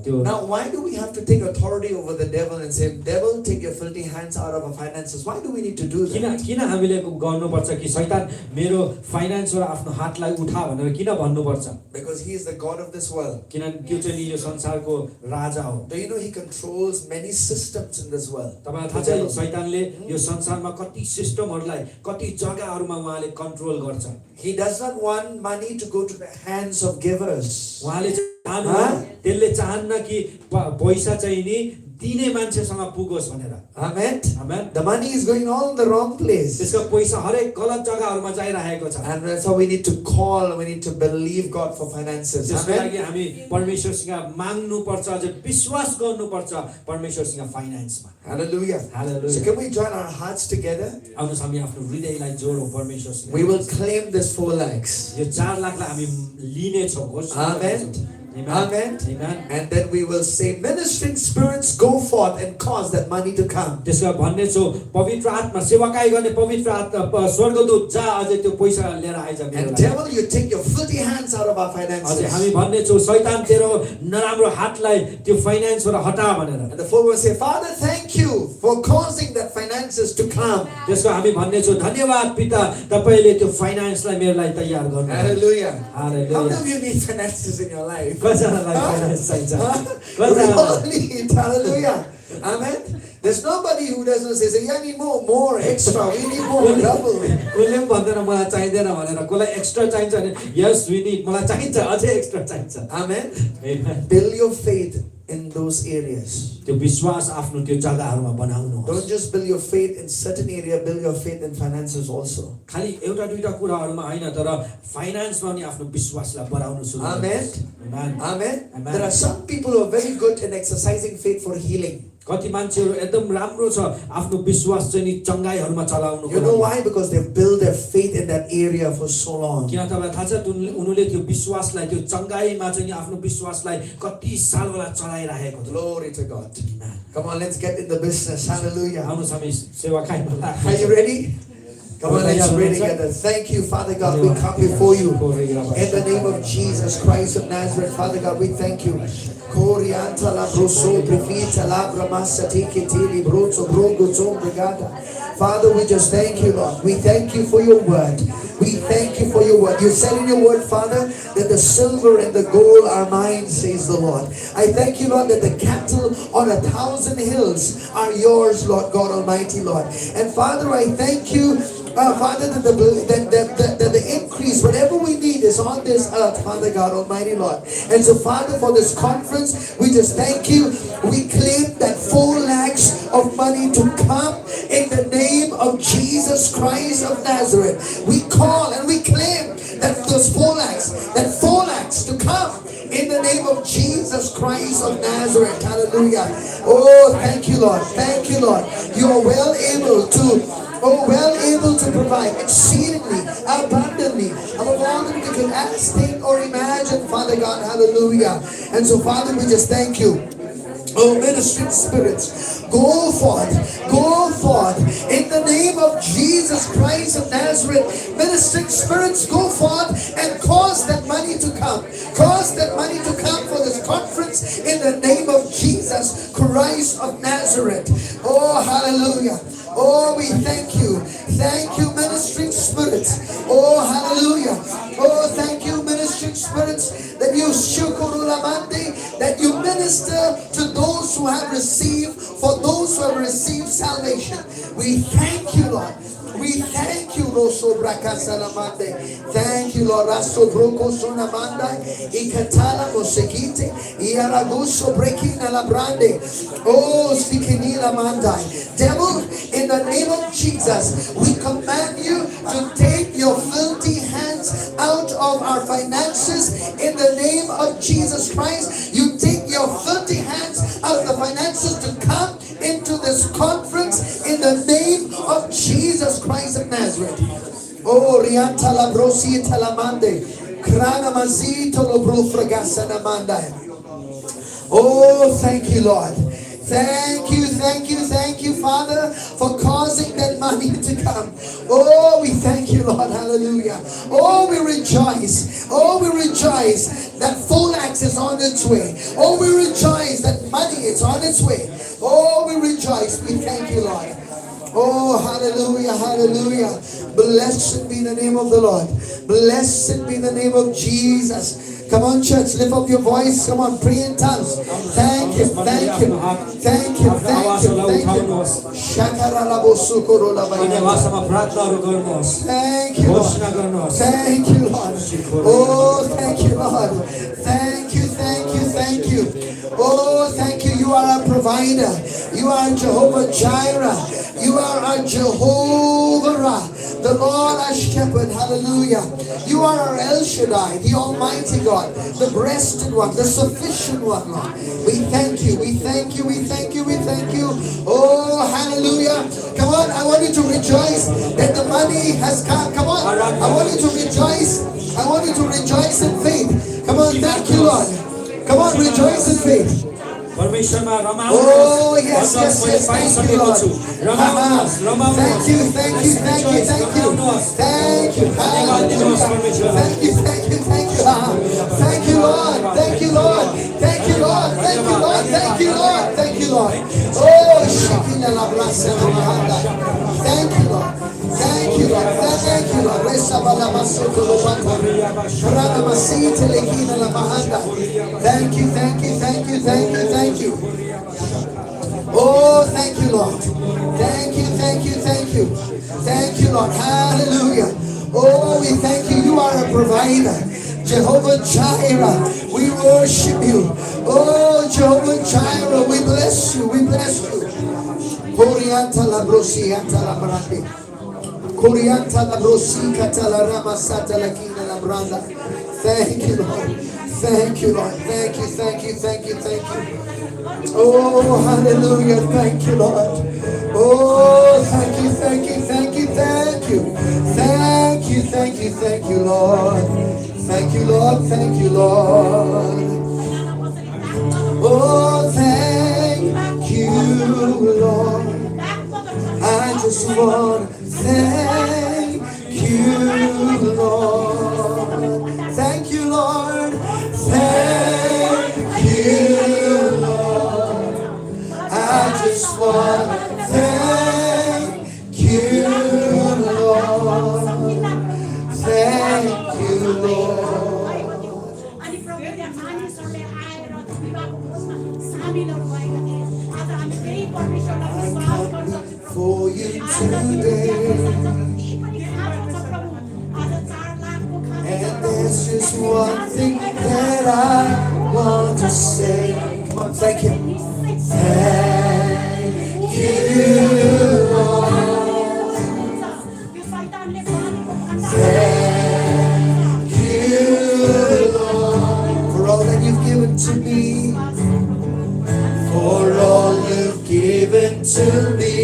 त्यो Now, why do we have to take authority over the devil and say, devil, take your filthy hands out of our finances? Why do we need to do that? किन हामीले गर्नुपर्छ कि शैतान मेरो फाइनान्सबाट आफ्नो हातलाई उठा भनेर किन भन्नुपर्छ Because he is the God of this world. किनभने त्यो चाहिँ यो संसारको राजा हो Do you know he controls many systems in this world? तपाईलाई थाहा छ शैतानले यो संसारमा कति सिस्टमहरुलाई कति जग्गाहरुमा उहाँले कन्ट्रोल गर्छ He does not want money to go to the hands of givers. उहाँले त्यसले चाहन्न कि पैसा चाहिँ नि दिने मान्छेसँग पुगोस् भनेर Amen. Amen. The money is going all in the wrong place. त्यसको पैसा हरेक गलत जग्गाहरुमा जाइरहेको छ And that's how we need to call, we need to believe God for finances. त्यसको Amen. लागि हामी परमेश्वरसँग माग्नु पर्छ अझै विश्वास गर्नु पर्छ परमेश्वरसँग फाइनान्समा Hallelujah. Hallelujah. So can we join our hearts together? आउनुस् हामी आफ्नो हृदयलाई जोडौं परमेश्वरसँग We will claim this 4 lakhs. यो 4 लाखलाई हामी लिने छौं Amen. Amen. Amen. And then we will say, ministering spirits, go forth and cause that money to come. त्यसको भन्ने छौ पवित्र आत्मा सेवाकाई गर्ने पवित्र आत्मा स्वर्गदूत जा अझै त्यो पैसा लिएर आइज मेरो And लागि devil, you take your filthy hands out of our अझै finances. हामी भन्ने छौ शैतान तेरो नराम्रो हातलाई त्यो फाइनान्सबाट हटा भनेर And the 4 will say, Father, thank you for causing that finances to come. त्यसको हामी भन्ने छौ धन्यवाद पिता तपाईले त्यो फाइनान्सलाई मेरो लागि तयार गर्नु Hallelujah. How many hallelujah of you need finances in your life? कसैलाई फाइनान्स चाहिन्छ We all need. Hallelujah. Amen. There's nobody who doesn't say, yeah, we need more, extra. We need more, double. कसले पनि भन्दैन मलाई चाहिदैन भनेर कसलाई extra चाहिन्छ भने यस वी नीड मलाई चाहिन्छ अझै एक्स्ट्रा चाहिन्छ Amen. Amen. Build your faith in those areas. त्यो विश्वास आफ्नो त्यो जग्गाहरुमा बनाउनु Don't just build your faith in certain area, build your faith in finances also. खाली एउटा दुईटा कुराहरुमा हैन तर फाइनान्समा नि आफ्नो विश्वासलाई बढाउनु सुरु Amen. Amen. Amen. Amen. There are some people who are very good in exercising faith for healing. कति मान्छेहरु एकदम राम्रो छ आफ्नो विश्वास चाहिँ नि चंगाईहरुमा चलाउनुको You know why? Because they've built their faith in that area for so long. किन तपाईलाई थाहा छ उनीले त्यो विश्वासलाई त्यो चंगाईमा चाहिँ नि आफ्नो विश्वासलाई कति सालबाट चलाइरहेको छ Glory to God. Come on, let's get in the business. Hallelujah. आउनुस् हामी सेवा खाइमा लाग्छौं Are you ready? Come on, let's pray together. Thank you, Father God. We come before you in the name of Jesus Christ of Nazareth. Father God, we thank you. Corianta la broso prefita la bramassa tiki tili broso brogo zombrigata. Father, we just thank you, Lord. We thank you for your word. We thank you for your word. You said in your word, Father, that the silver and the gold are mine, says the Lord. I thank you, Lord, that the cattle on 1,000 hills are yours, Lord God Almighty, Lord. And Father, I thank you, Father, that the increase, whatever we need is on this earth, Father God Almighty, Lord. And so, Father, for this conference, we just thank you. We claim that 4 lakhs of money to come in the name of Jesus Christ of Nazareth. We call and we claim that those 4 lakhs to come in the name of Jesus Christ of Nazareth. Hallelujah. Oh, thank you, Lord. Thank you, Lord. You are well able to provide exceedingly, abundantly, above all that we can ask, think, or imagine, Father God. Hallelujah. And so, Father, we just thank you. Oh, ministering spirits, go forth in the name of Jesus Christ of Nazareth. Ministering spirits, go forth and cause that money to come. Cause that money to come for this conference in the name of Jesus Christ of Nazareth. Oh, hallelujah. Oh, we thank you. Thank you, ministering spirits. Oh, hallelujah. Oh, thank you, ministering spirits, that you that you minister to those who have received, for those who have received salvation. We thank you, Lord. We thank you, Rosso Bracasalamande. Thank you, Lord. Rasso Broco Sonamanda, Ikatala Mosekite, Iaraguso breaking Alabrande. Oh, Stikinila Mandai. Devil, in the name of Jesus, we command you to take your filthy hands out of our finances. In the name of Jesus Christ, you take your filthy hands out of the finances to come into this conference in the name of Jesus Christ of Nazareth. Oh, Rianta la brosi talamande, Krana mazito lo brufragasa namanda. Oh, thank you, Lord. Thank you, Father, for causing that money to come. Oh, we thank you, Lord. Hallelujah. Oh, we rejoice. Oh, we rejoice that full access is on its way. Oh, we rejoice that money is on its way. Oh, we rejoice. We thank you, Lord. Oh, hallelujah, hallelujah. Blessed be the name of the Lord. Blessed be the name of Jesus. Come on, church, lift up your voice. Come on, pray in tongues. Thank you, thank you, thank you, thank you, thank you. Thank you, Lord. Thank you, Lord. Oh, thank you, Lord. Thank you, thank you, thank you. Oh, thank you. You are our provider. You are Jehovah Jireh. You are our Jehovah Ra, the Lord our shepherd. Hallelujah. You are our El Shaddai, the Almighty God, the breasted one, the sufficient one, Lord. We thank you, we thank you, we thank you, we thank you. Oh, hallelujah. Come on, I want you to rejoice that the money has come. Come on, I want you to rejoice. I want you to rejoice in faith. Come on, thank you, Lord. Come on, rejoice in faith. Oh, yes, yes, yes, thank you, Lord. Thank you, thank you, thank you, thank you. Thank you, hallelujah. Thank you, thank you, thank you. Thank you, Lord. Thank you, Lord. Thank you, Lord. Thank you, Lord. Thank you, Lord. Thank you, Lord. Oh, Shekina la Blasa la Mahanda. Thank you, Lord. Thank you, Lord. Thank you, Lord. Resa bala masoko lo bata. Rana masite lekina la Mahanda. Thank you, thank you, thank you, thank you, thank you. Oh, thank you, Lord. Thank you, thank you, thank you. Thank you, Lord. Hallelujah. Oh, we thank you. You are a provider. Jehovah Jireh, we worship you. Oh, Jehovah Jireh, we bless you. We bless you. Korianta la brosianta la brande. Korianta la brosicata la ramasata la kina la branda. Thank you, Lord. Thank you, Lord. Thank you, thank you, thank you, thank you. Oh, hallelujah. Thank you, Lord. Oh, thank you, thank you, thank you, thank you. Thank you, thank you, thank you, Lord. Thank you, Lord. Thank you, Lord. Oh, thank you, Lord. I just want to thank you, Lord. Thank you, Lord. Thank you, Lord. I just want to thank you, Lord. Thank you, Lord. I come before you today, and there's just one thing that I want to say. Come on, thank you. Thank you, Lord. Thank you, Lord, for all that you've given to me. For all you've given to me.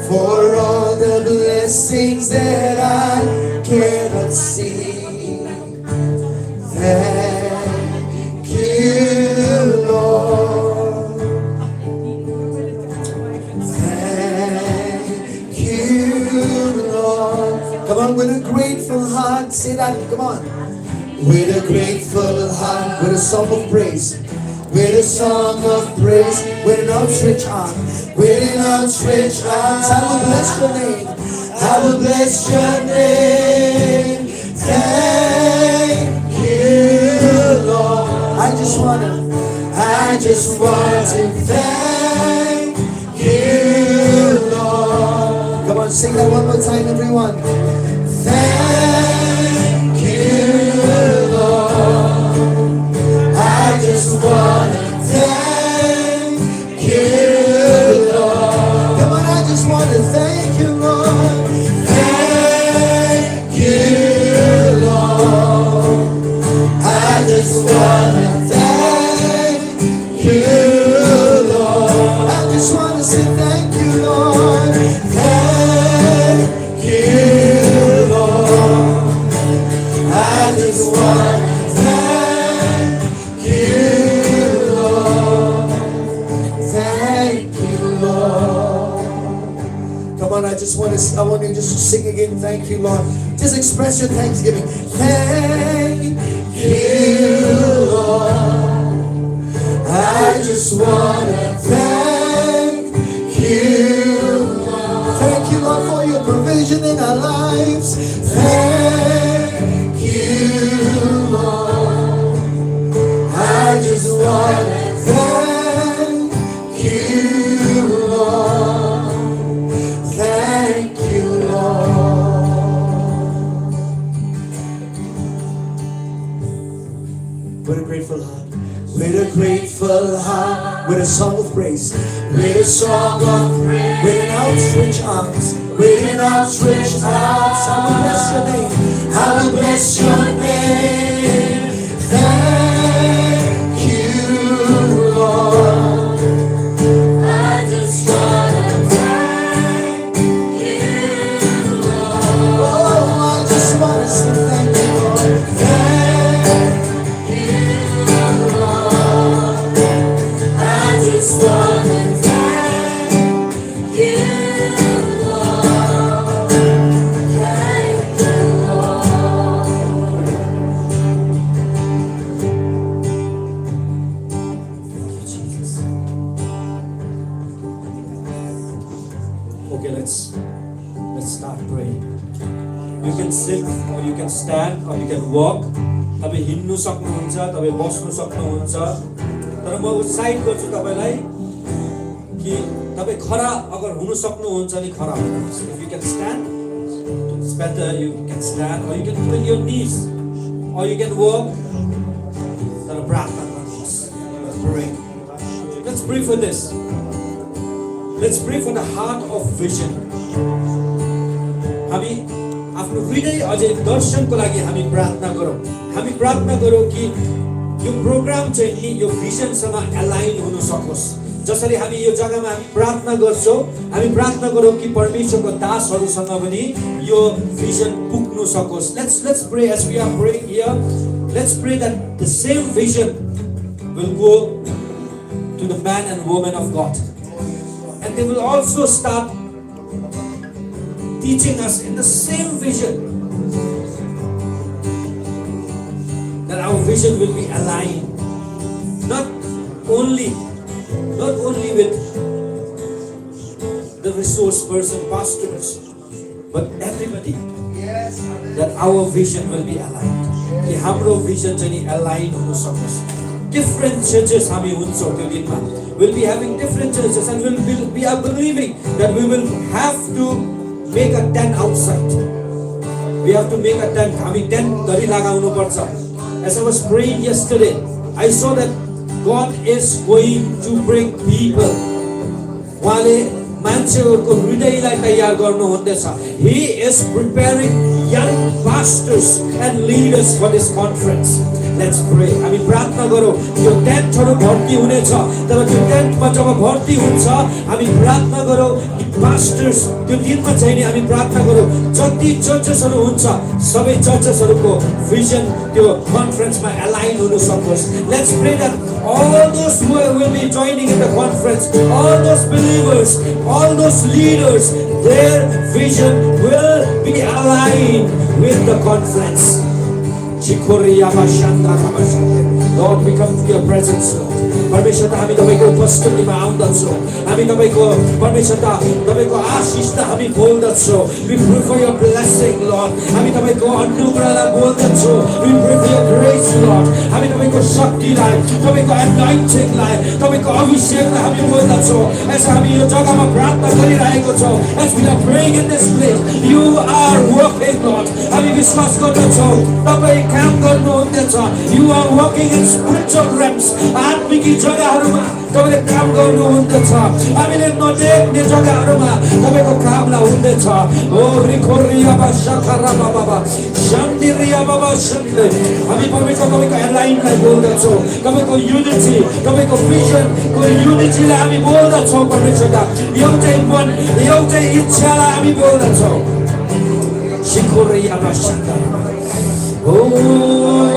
For all the blessings that I cannot see. Thank you, Lord. Thank you, Lord. Come on, with a grateful heart, say that, come on. With a grateful heart, with a song of praise. With a song of praise, with an outstretched arm, with an outstretched arms, I will bless your name. I will bless your name. Thank you, Lord. I just want to thank you, Lord. Come on, sing that one more time, everyone. Thank you, Lord. I just want to thank you, Lord. Come on, I just want to thank you, Lord. Thank you, Lord. I just want to thank you, Lord. I just want to say thank you, Lord. Thank you, Lord. I just want to thank you, Lord. Thank you, Lord. Come on, I want you just to sing again. Thank you, Lord. Just express your thanksgiving. Thank you, Lord. I just want to thank you, Lord. Thank you, Lord, for your provision in our lives. Thank you, Lord. I just want to thank you, Lord. Thank you, Lord. With a grateful heart. With a grateful heart, with a song of praise, with a song of praise, with an outstretched arms, with an outstretched arms, I will bless your name, I will bless your name. Thank you, Lord. I just wanna thank you, Lord. Oh, I just wanna say thank you, Lord. Thank you, Lord. I just wanna thank you, Lord. Thank you, Lord. Thank you, Jesus. Okay, let's start praying. You can sit or you can stand or you can walk. तपाईं हिँड्नु सक्नुहुन्छ, तपाईं बस्नु सक्नुहुन्छ। तर म उत्साहित गर्छु तपाईलाई कि तपाईं खरा अगर हुनु सक्नुहुन्छ नि खरा हुनुहोस्। If you can stand, it's better you can stand or you can put on your knees or you can walk. तर प्रार्थना गर्नुहोस्। Let's pray. Let's pray for this. Let's pray for the heart of vision. हामी आफ्नो हृदय अझै दर्शनको लागि हामी प्रार्थना गरौँ। हामी प्रार्थना गरौँ कि यो प्रोग्राम चाहिँ नि यो भिजनसँग एलाइन हुन सकोस्। जसरी हामी यो जग्गामा हामी प्रार्थना गर्छौँ, हामी प्रार्थना गरौँ कि परमेश्वरको दासहरूसँग पनि यो भिजन पुग्न सकोस्। Let's pray as we are praying here. Let's pray that the same vision will go to the man and woman of God. And they will also start teaching us in the same vision, that our vision will be aligned, not only with the resource person, pastors, but everybody, that our vision will be aligned. कि हाम्रो vision चाहिँ नि align हुन सकोस्। Different churches हामी हुन्छौँ त्यो दिनमा, will be having different churches, and we are believing that we will have to make a tent outside. We have to make a tent. हामी tent धरी लगाउनु पर्छ. As I was praying yesterday, I saw that God is going to bring people. उहाँले मान्छेहरूको हृदयलाई तयार गर्नु हुँदैछ. He is preparing young pastors and leaders for this conference. Let's pray. हामी प्रार्थना गरौँ. यो टेन्टहरू भर्ती हुनेछ, तर त्यो टेन्टमा जब भर्ती हुन्छ, हामी प्रार्थना गरौँ कि पास्टर्स त्यो दिनमा चाहिँ नि हामी प्रार्थना गरौँ जति चर्चेसहरू हुन्छ सबै चर्चेसहरूको भिजन त्यो कन्फरेन्समा एलाइन हुन सकोस्. Let's pray that all those who will be joining in the conference, all those believers, all those leaders, their vision will be aligned with the conference. Lord, we come to your presence, Lord. परमेश्वर हामी तपाईको उपस्थितिमा आउँदछौँ. हामी तपाईको परमेश्वर तपाईको आशीषता हामी बोल्दछौँ. We pray for your blessing, Lord. हामी तपाईको अनुग्रहलाई बोल्दछौँ. We pray for your grace, Lord. हामी तपाईको शक्तिलाई, तपाईको anointingलाई, तपाईको अभिषेकलाई हामी बोल्दछौँ. ऐसा हामी यो जग्गामा प्रार्थना गरिरहेको छौँ. As we are praying in this place, you are working, Lord. हामी विश्वास गर्दछौँ तपाई काम गर्नुहुँदैछ. You are working in spiritual realms. आत्मिक जग्गाहरुमा तपाईले काम गर्नुहुँदैछ. हामीले नदेख्ने जग्गाहरुमा तपाईको कामला हुँदैछ. ओ रिखोरिया बाशाखरा बाबा शान्तिरिया बाबा शान्ति. हामी परमेश्वर तपाईको एलाइनलाई बोल्दछौँ. तपाईको युनिटी, तपाईको भिजन को युनिटीलाई हामी बोल्दछौँ. परमेश्वर एउटै मन, एउटै इच्छालाई हामी बोल्दछौँ. शिखोरिया बाशाखरा. Oh,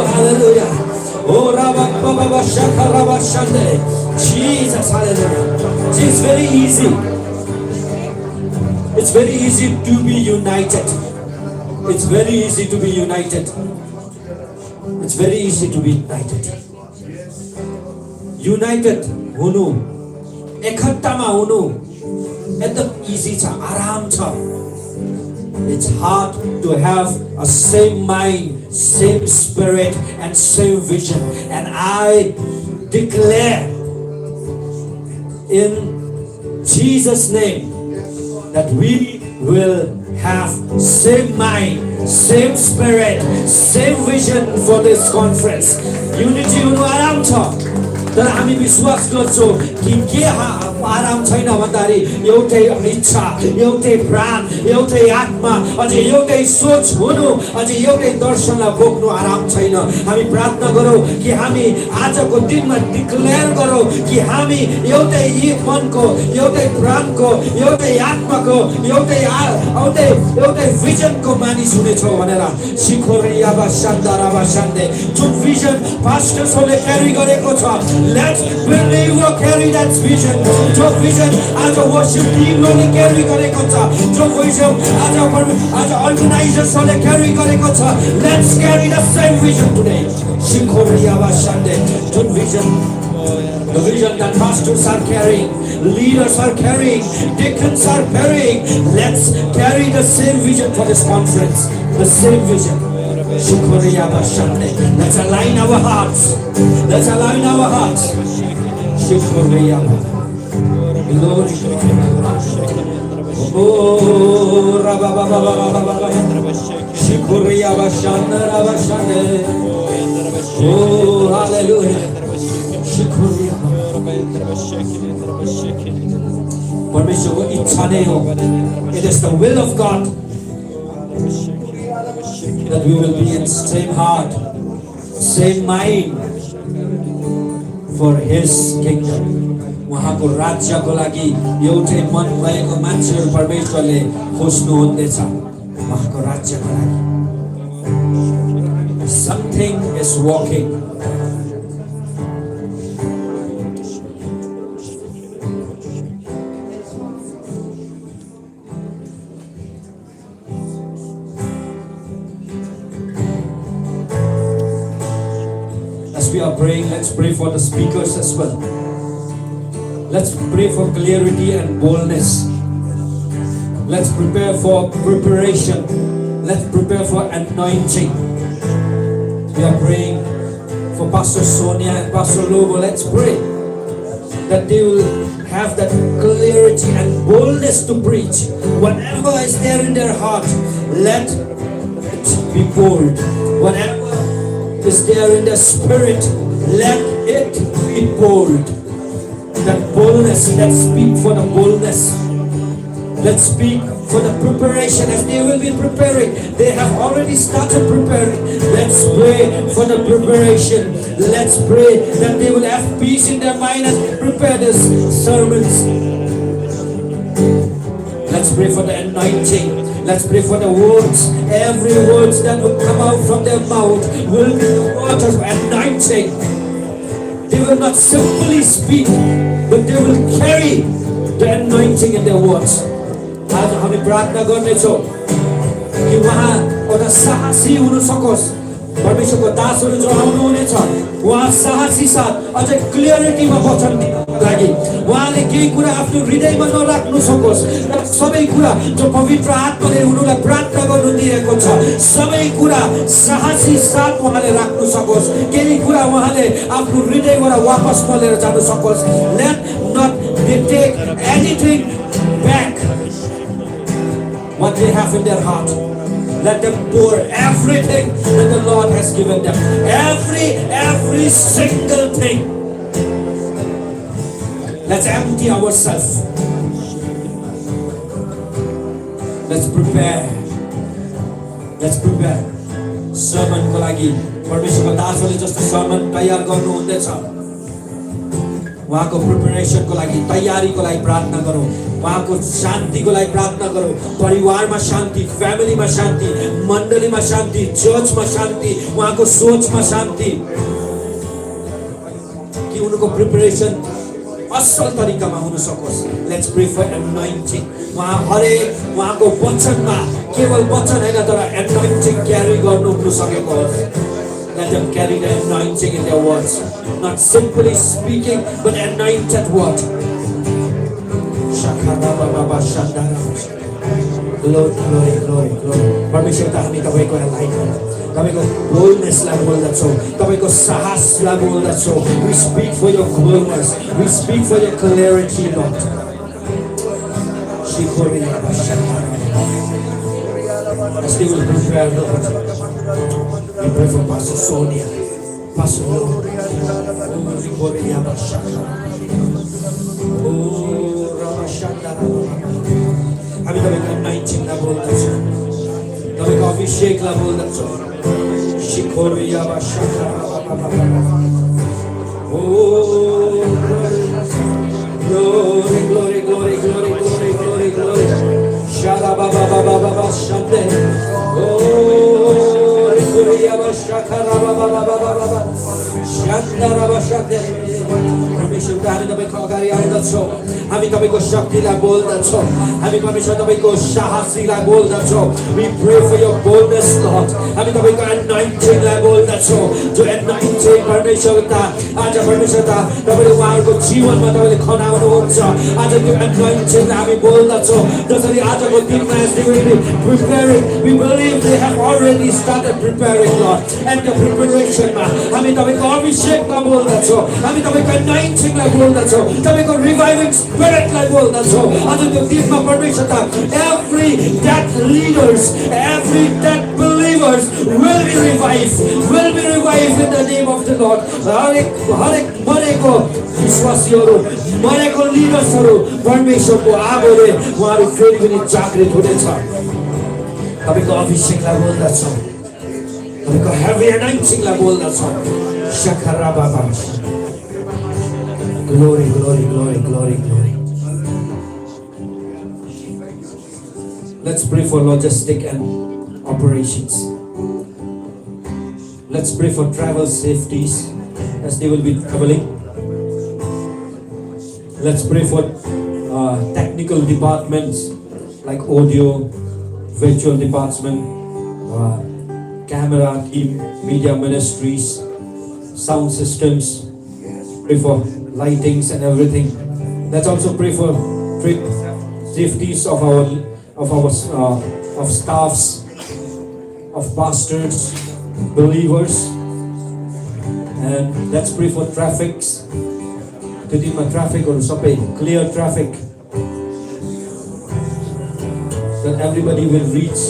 hallelujah. Oh, Rabba Shaka Shande. Jesus, hallelujah. It's very easy. It's very easy to be united. It's very easy to be united. It's very easy to be united. United हुनु, एकट्टामा हुनु एकदम easy छ, आराम छ. It's hard to have a same mind, same spirit, and same vision. And I declare in Jesus' name that we will have same mind, same spirit, same vision for this conference. Unity हुनु आराम छ. तर हामी विश्वास गर्छौँ कि के आराम छैन भन्दाखेरि एउटै इच्छा, एउटै प्राण, एउटै आत्मा, अझै एउटै सोच हुनु, अझै एउटै दर्शनलाई बोक्नु आराम छैन. हामी प्रार्थना गरौँ कि हामी आजको दिनमा डिक्लेयर गरौँ कि हामी एउटै मनको, एउटै प्राणको, एउटै आत्माको, एउटै भिजनको मानिस हुनेछौँ भनेर. शिखोरियाबा शान्दाराबा शान्ते जुन भिजन पास्टर्सहरूले क्यारी गरेको छ, let's believe or carry that vision. जो vision आज worship teamले carry गरेको छ, जो vision आज organizersले carry गरेको छ, let's carry the same vision today. शिखोरियाबा शान्ते जुन vision, the vision that pastors are carrying, leaders are carrying, deacons are carrying, let's carry the same vision for this conference, the same vision. Let's align our hearts. Let's align our hearts. Glory. Oh, oh, hallelujah. It is the will of God that we will be in same heart, same mind for His kingdom. उहाँको राज्यको लागि एउटै मन भएको मान्छेहरू परमेश्वरले खोज्नु हुँदैछ. उहाँको राज्यको लागि something is walking. We are praying, let's pray for the speakers as well. Let's pray for clarity and boldness. Let's prepare for preparation. Let's prepare for anointing. We are praying for Pastor Sonia and Pastor Lobo. Let's pray that they will have that clarity and boldness to preach. Whatever is there in their heart, let it be bold. Whatever is there in the spirit, let it be bold. That boldness, let's speak for the boldness. Let's speak for the preparation as they will be preparing. They have already started preparing. Let's pray for the preparation. Let's pray that they will have peace in their mind as they prepare these sermons. Let's pray for the anointing. Let's pray for the words. Every words that will come out from their mouth will be the words of anointing. They will not simply speak, but they will carry the anointing in their words. आज हामी प्रार्थना गर्नेछौँ कि उहाँ एउटा साहसी हुन सकोस्. परमेश्वरको दासहरू जो आउनुहुनेछ उहाँ साहसी साथ अझै क्लियरिटीमा वचन दिनको लागि उहाँले केही कुरा आफ्नो हृदयमा नराख्नु सकोस्. सबै कुरा जो पवित्र आत्माले उनीलाई प्रार्थना गर्नु दिएको छ सबै कुरा साहसी साथ उहाँले राख्नु सकोस्. केही कुरा उहाँले आफ्नो हृदयबाट वापस मोलेर जानु सकोस्. Let not they take anything back what they have in their heart. Let them pour everything that the Lord has given them. Every single thing. Let's empty ourselves. Let's prepare. Let's prepare. Sermon को लागि परमेश्वरको दासहरूले जस्तो sermon तयार गर्नु हुँदैछ. उहाँको preparation को लागि तयारीको लागि प्रार्थना गरौँ. उहाँको शान्तिको लागि प्रार्थना गरौँ. परिवारमा शान्ति, फ्यामिलीमा शान्ति, मण्डलीमा शान्ति, चर्चमा शान्ति, उहाँको सोचमा शान्ति. कि उनको प्रिपरेसन असल तरिकामा हुन सकोस्. Let's pray for anointing. उहाँको वचनमा केवल वचन हैन तर anointing क्यारी गर्नु हुन सकेको होस्. Let them carry the anointing in their words. Not simply speaking, but anointed word. Glory, glory, glory, glory. परमेश्वर हामी तपाईको लाइफ तपाईको बोल्डनेसलाई बोल्दछौँ तपाईको साहसलाई बोल्दछौँ. We speak for your boldness. We speak for your clarity, Lord. As they will prepare, Lord, we pray for Pastor Sonia, Pastor Lord. हामी तपाईको anointingलाई बोल्दछौँ तपाईको अभिषेकलाई बोल्दछौँ. शिखोरिया बशका glory, glory, glory, glory, glory, glory, glory. Shara baba baba baba shande. Oh, Korea bashaka baba baba baba baba. Shanda bashande. परमेश्वर हामी तपाईको अगाडि आउँदछौँ. हामी तपाईको शक्तिलाई बोल्दछौँ. हामी परमेश्वर तपाईको साहसीलाई बोल्दछौँ. We pray for your boldness, Lord. हामी तपाईको anointingलाई बोल्दछौँ. जो anointing परमेश्वरता आज परमेश्वरता तपाईले उहाँहरुको जीवनमा तपाईले खनाउनुहुन्छ. आज त्यो anointingलाई हामी बोल्दछौँ. जसरी आजको दिनमा they will be preparing. We believe they have already started preparing, Lord. And the preparationमा हामी तपाईको अभिषेकमा बोल्दछौँ. हामी तपाईको anointingलाई बोल्दछौँ. तपाईको reviving spiritलाई बोल्दछौँ. आज त्यो दिनमा परमेश्वरता every dead leaders, every dead believers will be revived in the name of the Lord. हरेक मरेको विश्वासीहरू मरेको लिडर्सहरू परमेश्वरको आगोले उहाँहरू फेरि पनि जागृत हुनेछ. तपाईको अभिषेकलाई बोल्दछौँ. तपाईँको heavy anointingलाई बोल्दछौँ. शखरा बाबा. Glory, glory, glory, glory, glory. Let's pray for logistic and operations. Let's pray for travel safeties as they will be traveling. Let's pray for technical departments like audio, virtual department, camera team, media ministries, sound systems. Pray for lightings and everything. Let's also pray for safeties of staffs, of pastors, believers, and let's pray for traffics. Traffic or clear traffic, that everybody will reach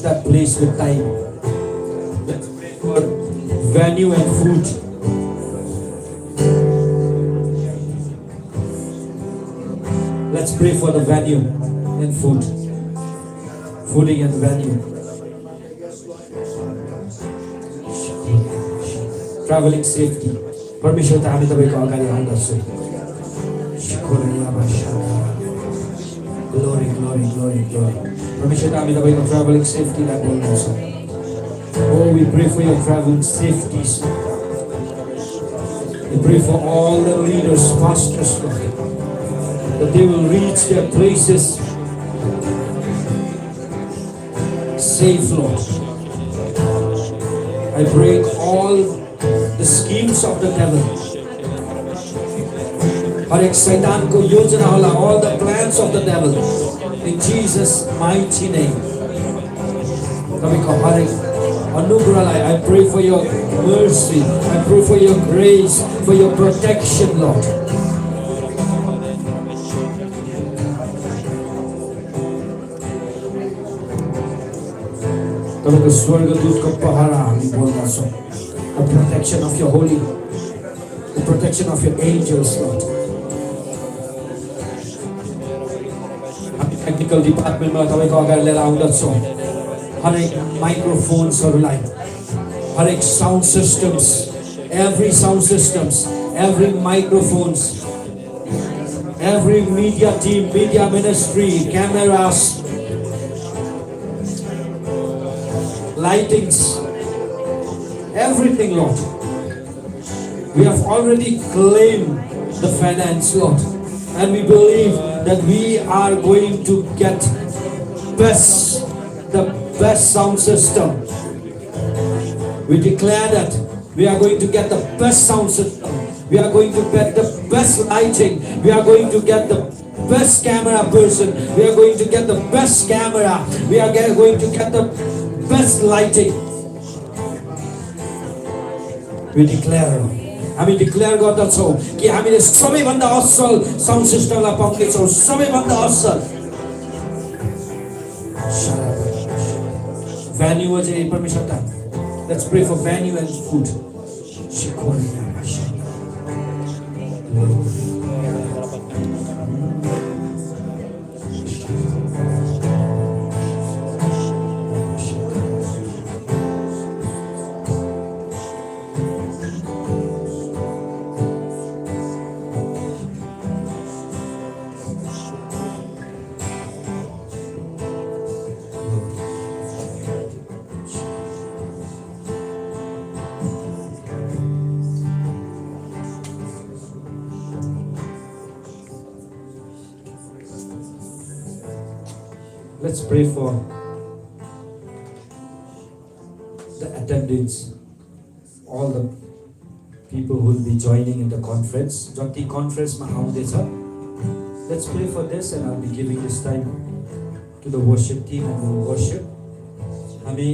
that place with time. Let's pray for venue and food. Let's pray for the venue and food. Fooding and venue. Traveling safety. Permission to हामी तपाईको अगाडि आउँदछौँ. Glory, glory, glory, glory. Permission to हामी तपाईको traveling safety लाई बोल्दछौँ. Oh, we pray for your traveling safeties. We pray for all the leaders, pastors, Lord, that they will reach their places safe, Lord. I break all the schemes of the devil. हर एक शैतान को योजना होला, all the plans of the devil, in Jesus' mighty name. हर एक अनुग्रहलाई, I pray for your mercy, I pray for your grace, for your protection, Lord. तपाईँको स्वर्गदूतको पहरा हामी बोल्दछौँ. The protection of your holy, the protection of your angels, Lord. Technical department ma तपाईको अगाडि लिएर आउँदछौँ. हरेक माइक्रोफोन्सहरूलाई, हरेक sound systems, every sound systems, every microphones, every media team, media ministry, cameras, lightings, everything, Lord. We have already claimed the finance, Lord. And we believe that we are going to get the best sound system. We declare that we are going to get the best sound system. We are going to get the best lighting. We are going to get the best camera person. We are going to get the best camera. We are going to get the best lighting. We declare, हामी declare गर्दछौँ कि हामीले सबैभन्दा असल sound सिस्टमलाई पाउँदैछौँ, सबैभन्दा असल venue अझै परमेश्वरका. Let's pray for venue and food. Let's pray for the attendants, all the people who will be joining in the conference. Jati conference ma aundecha. Let's pray for this, and I'll be giving this time to the worship team and we'll worship. हामी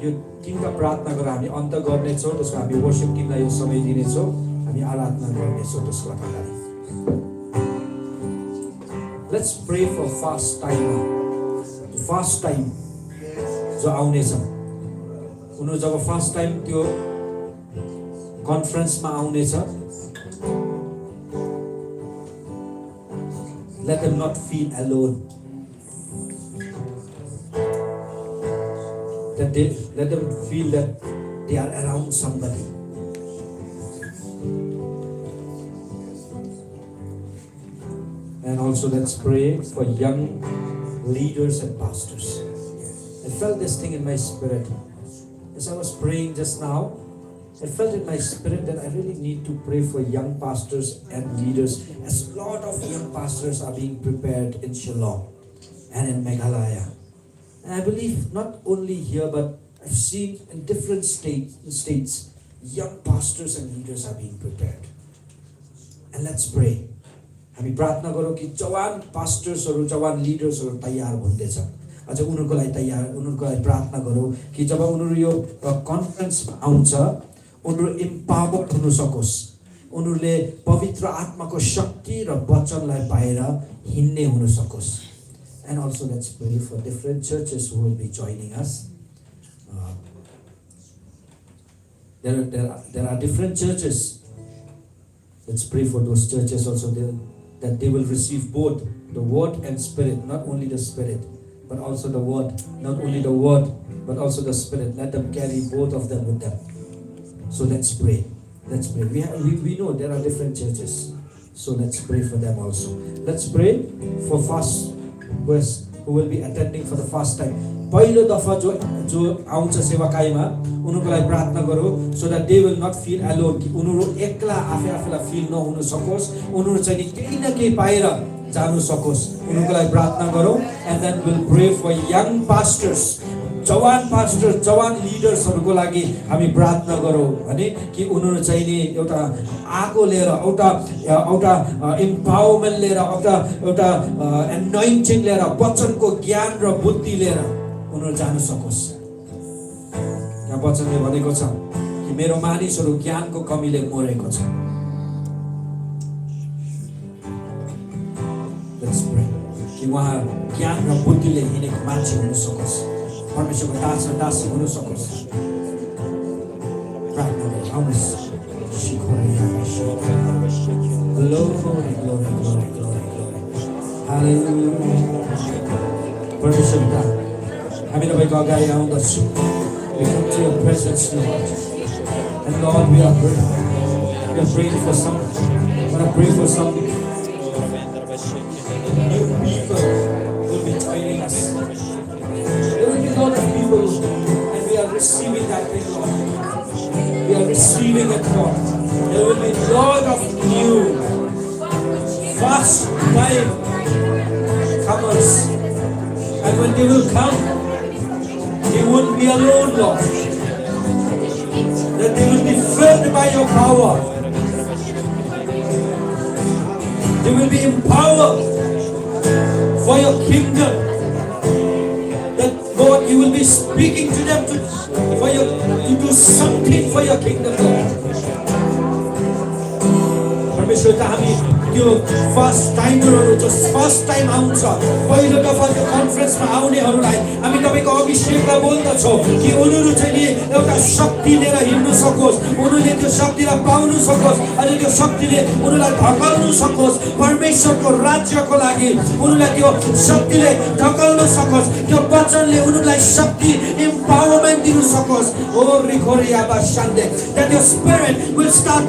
यो किनका प्रार्थना गरेर हामी अन्त गर्नेछौँ, त्यसको हामी worship टिमलाई यो समय दिनेछौँ, हामी आराधना गर्नेछौँ त्यसको अगाडि. Let's pray for fast time. Fast time जो आउनेछ, उनीहरू जब फर्स्ट टाइम त्यो कन्फरेन्समा आउनेछ, let them not feel alone. Let them feel that they are around somebody. And also let's pray for young leaders and pastors. I felt this thing in my spirit. As I was praying just now, I felt in my spirit that I really need to pray for young pastors and leaders, as a lot of young pastors are being prepared in Shillong and in Meghalaya. And I believe not only here, but I've seen in different states, young pastors and leaders are being prepared. And let's pray. हामी प्रार्थना गरौँ कि जवान पास्टर्सहरू, जवान लिडर्सहरू तयार हुँदैछ. अझ उनीहरूको लागि प्रार्थना गरौँ कि जब उनीहरू यो कन्फरेन्समा आउँछ, उनीहरू इम्पावर्ड हुन सकोस्, उनीहरूले पवित्र आत्माको शक्ति र वचनलाई पाएर हिँड्ने हुन सकोस्. And also let's pray for different churches who will be joining us. There are different churches. Let's pray for those churches also, that they will receive both the word and spirit, not only the spirit, but also the word, not only the word, but also the spirit. Let them carry both of them with them. So let's pray. Let's pray. We know there are different churches, so let's pray for them also. Let's pray for fasters who will be attending for the first time. पहिलो दफा जो आउँछ सेवाकाईमा, उनीहरूको लागि प्रार्थना गरौँ, so that they will not feel alone, कि उनीहरू एक्ला आफैलाई फिल नहुन सकोस्, उनीहरू चाहिँ केही न केही पाएर जानु सकोस्, उनीहरूको लागि प्रार्थना गरौँ. And then we'll pray for young pastors, जवान लिडर्सहरूको लागि हामी प्रार्थना गरौँ भने कि उनीहरू चाहिँ नि एउटा आगो लिएर, एउटा इम्पावरमेन्ट लिएर, एउटा एनोइन्टिङ लिएर, वचनको ज्ञान र बुद्धि लिएर उनीहरू जान सकोस्. यहाँ वचनले भनेको छ कि मेरो मानिसहरू ज्ञानको कमीले मरेको छ. Let's pray कि उहाँ ज्ञान र बुद्धिले हिँडेको मान्छे हुन सकोस्, परमेश्वरको दास र दासी हुन सकोस्. प्रार्थना गरौँ. आउनुहोस्. Glory, glory, glory, glory, glory. Hallelujah. परमेश्वर पिता, हामी तपाईको अगाडि आउँदछौँ. We come to your presence, Lord. And Lord, we are praying for some. I want to pray for some new people will be joining us. There will be a lot of people, and we are receiving that thing, Lord. We are receiving it, Lord. There will be a lot of new they will come. They won't be alone, Lord. That they will be filled by your power. They will be empowered for your kingdom. That Lord, you will be speaking to them to do something for your kingdom, Lord. परमेश्वर त हामी त्यो first टाइमरहरु जो first time आउँछ पहिलो दफा त्यो कन्फरेन्समा आउनेहरुलाई हामी तपाईको अभिषेकलाई बोल्दछौं कि उनीहरु चाहिँ नि एउटा शक्ति लिएर हिँड्न सकोस्, उनीहरुले त्यो शक्तिलाई पाउन सकोस् अनि त्यो शक्तिले उनीहरुलाई ढकल्न सकोस् परमेश्वरको राज्यको लागि, उनीहरुलाई त्यो शक्तिले ढकल्न सकोस्, त्यो वचनले उनीहरुलाई शक्ति empowerment दिन सकोस्। ओ रिखोरिया बाशान्डे, that your spirit will start